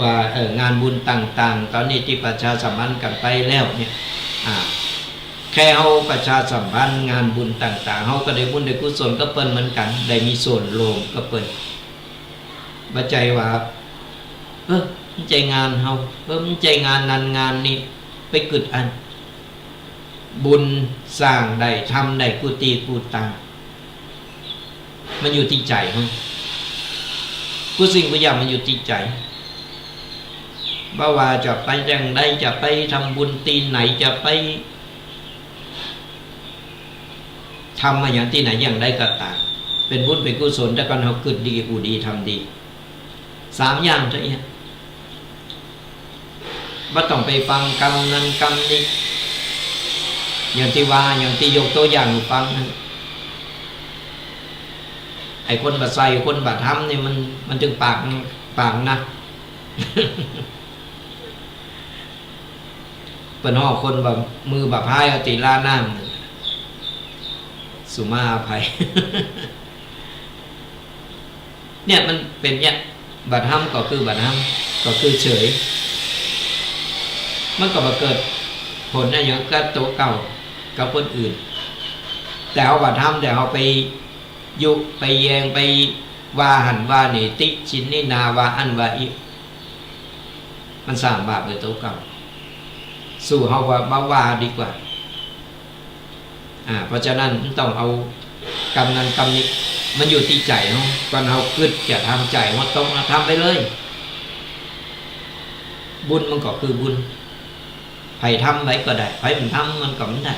ว่า เออ งานบุญต่างๆ ต๋อนนี้ตี้ประชาสัมพันธ์กั๋นไปแล้วเนี่ย อ่า แค่เฮาประชาสัมพันธ์งานบุญต่างๆ เฮาก็ได้บุญได้กุศลกับเปิ้นเหมือนกั๋น ได้มีส่วนร่วมกับเปิ้น บ่ใจ้ว่า เออ มันใจ้งานเฮา เออ มันใจ้งานนั้นงานนี้ ไปกึ๊ดอั้น บุญสร้างได้ ทำได้กู้ตี้กู้ตาง มันอยู่ตี้ใจ๋เฮา กู้สิ่งกู้อย่างมันอยู่ตี้ใจ๋ บ่ว่าจะไปแห่งใด จะไปทำบุญตี้ไหน จะไปทำอะหยังตี้ไหนอย่างใดก็ต๋าม เป๋นบุญเป๋นกุศล ถ้าก่อนเฮากึ๊ดดี อู้ดี ทำดี สามอย่างเต้าอี้ บ่ต้องไปฟังกำนั้นกำนี้ อย่างตี้ว่า อย่างตี้ยกตั๋วอย่างหื้อฟังนั้น ไอ้คนบ่ใส่ คนบ่ทำนี่มัน มันจึงปาก ปากหนัก เปิ้นฮ้องคนบ่ มือบ่พาย เอาตี้ล้าน้ำ สุมาอภัย เนี่ยมันเป๋นเนี่ย บ่ทำก็คือบ่ทำ ก็คือเฉย มันก็บ่เกิดผลอะหยังกับตั๋วเก่า กับคนอื่น แต่เฮาบ่ทำ แต่เฮาไปยุ ไปแยง ไปว่าหั้นว่านี่ ติฉินนินทาว่าอั้นว่าอี้ มันสร้างบาปหื้อตั๋วเก่า สู้เฮาว่า บ่ว่าดีกว่า อ่า เพราะฉะนั้นมันต้องเอากำนั้นกำนี้ มันอยู่ตี้ใจ๋เฮา ก่อนเฮากึ๊ดจะทำ ใจ๋เฮาตรง เอาทำไปเลย บุญมันก็คือบุญ ใผทำไว้ก็ได้ ใผบ่ทำมันก็บ่ได้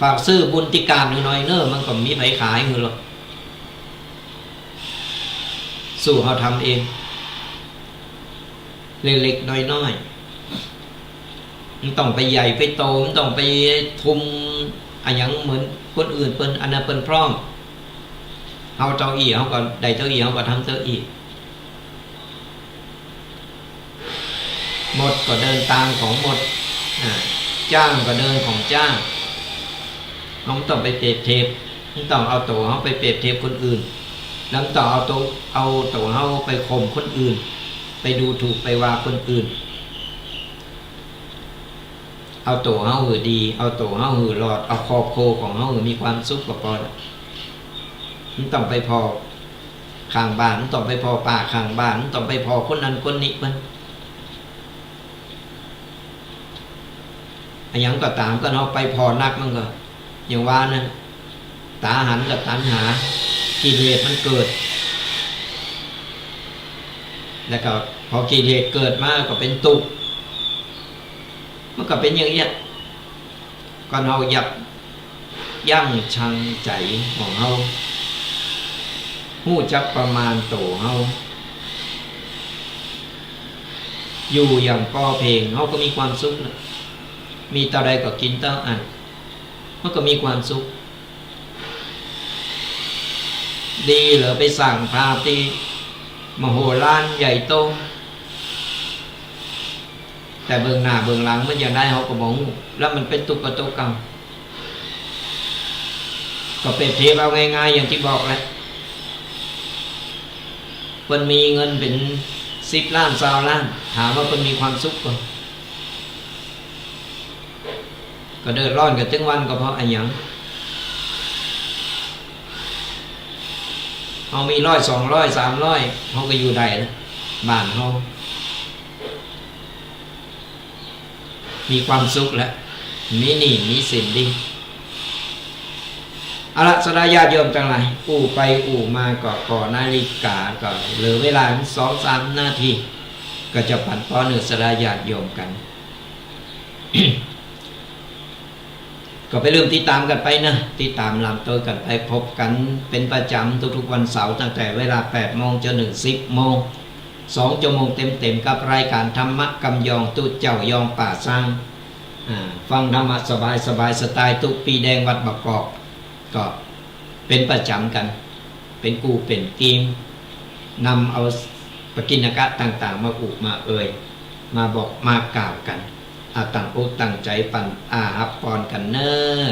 ฝากซื้อบุญตี้ก้านหื้อหน่อยเน่อ มันก็บ่มีใผขายหื้อหรอก สู้เฮาทำเอง เล็กๆ น้อยๆ บ่ต้องไปใหญ่ไปโต บ่ต้องไปทุ่มอะหยังเหมือนคนอื่นเปิ้น อันนั้นเปิ้นพร้อม เฮาเต้าอี้ เฮาก็ได้เต้าอี้ เฮาก็ทำเต้าอี้ มดก็เดินตางของมด อ่า จ๊างก็เดินของจ๊าง เฮาบ่ต้องไปเปรียบเทียบ บ่ต้องเอาตั๋วเฮาไปเปรียบเทียบคนอื่น แล้วบ่ต้องเอาตั๋ว เอาตั๋วเฮาไปข่มคนอื่น ไปดูถูกไปว่าคนอื่น เอาตั๋วเฮาหื้อดี เอาตั๋วเฮาหื้อรอด เอาครอบครัวของเฮาหื้อมีความสุขก็ปอละ บ่ต้องไปผ่อข้างบ้าน บ่ต้องไปผ่อป้าข้างบ้าน บ่ต้องไปผ่อคนนั้นคนนี้เปิ้น อะหยังก็ต๋าม ก็เฮาไปผ่อนักมันก็ อย่างว่านั้น ต๋าหันก็ตัณหา กิเลสมันเกิด แล้วก็พอกิเลสเกิดมาก็เป๋นตุ๊กข์ มันก็เป๋นอย่างเนี้ย ก่อนเฮายับยั้งชั่งใจ๋ของเฮา ฮู้จักประมาณตั๋วเฮา อยู่อย่างปอเพ่ง เฮาก็มีความสุขนะ มีเต้าใดก็กิ๋นเต้าอั้น มันก็มีความสุข ดีเหลือไปสร้างปาร์ตี้มโหฬารใหญ่โต แต่เบื้องหน้าเบื้องหลังมันอย่างใดเฮาก็บ่ฮู้ แล้วมันเป๋นตุ๊กข์กับตั๋วเก่า ก็เปรียบเทียบเอาง่ายๆ อย่างตี้บอกแหละ เปิ้นมีเงินเป๋นสิบล้าน ซาวล้าน ถามว่าเปิ้นมีความสุขบ่ ก็เดือดร้อนกั๋นตึงวัน ก็เพราะอะหยัง เฮามีร้อย สองร้อย สามร้อย เฮาก็อยู่ได้นะ บ้านเฮา มีความสุขแล้ว มีหนี้มีสินดี เอาละ ศรัทธาญาติโยมตังหลาย อู้ไปอู้มาก็ ก็นาฬิกาก็เหลือเวลาสองสามนาที ก็จะปั๋นปอนหื้อศรัทธาญาติโยมกั๋น ก็ไปเริ่มติดต๋ามกั๋นไปนะ ติดต๋ามลำต้นกั๋นไป พบกั๋นเป๋นประจ๋ำทุกๆ วันเสาร์ ตั้งแต่เวลาแปดโมงจนถึงสิบโมง สองชั่วโมงเต็มๆ กับรายการธรรมะกำยองตุ๊เจ้ายองป่าซาง อ่า ฟังธรรมะสบายสบาย สไตล์ตุ๊ปีแดงวัดบางกอก ก็เป๋นประจ๋ำกั๋น เป๋นกู้เป๋นกีม นำเอาปกิณกะต่างๆ มาอุมาเอ่ย มาบอกมากล่าวกั๋น อ่า ตั้งอกตั้งใจ๋ปั๋นอาหับปอนกั๋นเน่อ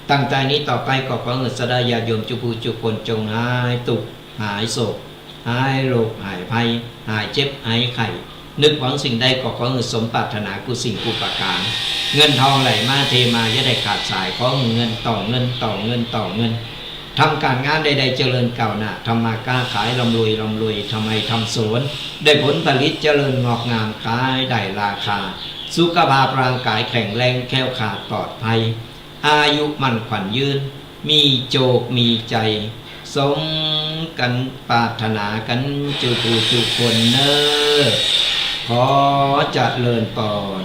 ตั้งแต่นี้ต่อไปก็ขอหื้อศรัทธาญาติโยมจุผู้จุคนจงหายตุ๊กข์หายโศก หายโรคหายภัย หายเจ็บหายไข้ นึกหวังสิ่งใดก็ขอหื้อสมปรารถนากู้สิ่งกู้ประก๋าน เงินทองไหลมาเทมาอย่าได้ขาดสาย ขอหื้อเงินต่อเงินต่อเงินต่อเงิน ทำก๋านงานใดๆ เจริญก้าวหน้า ทำมาค้าขายร่ำรวยร่ำรวย ทำไฮ่ทำสวน ได้ผลผลิตเจริญงอกงาม ขายได้ราคา สุขภาพร่างก๋ายแข็งแรง แคล้วคลาดปลอดภัย อายุมั่นขวัญยืน มีโจคมีใจ๋ สมกั๋นปรารถนากั๋นจุผู้จุคนเน่อ ขอเจริญปอน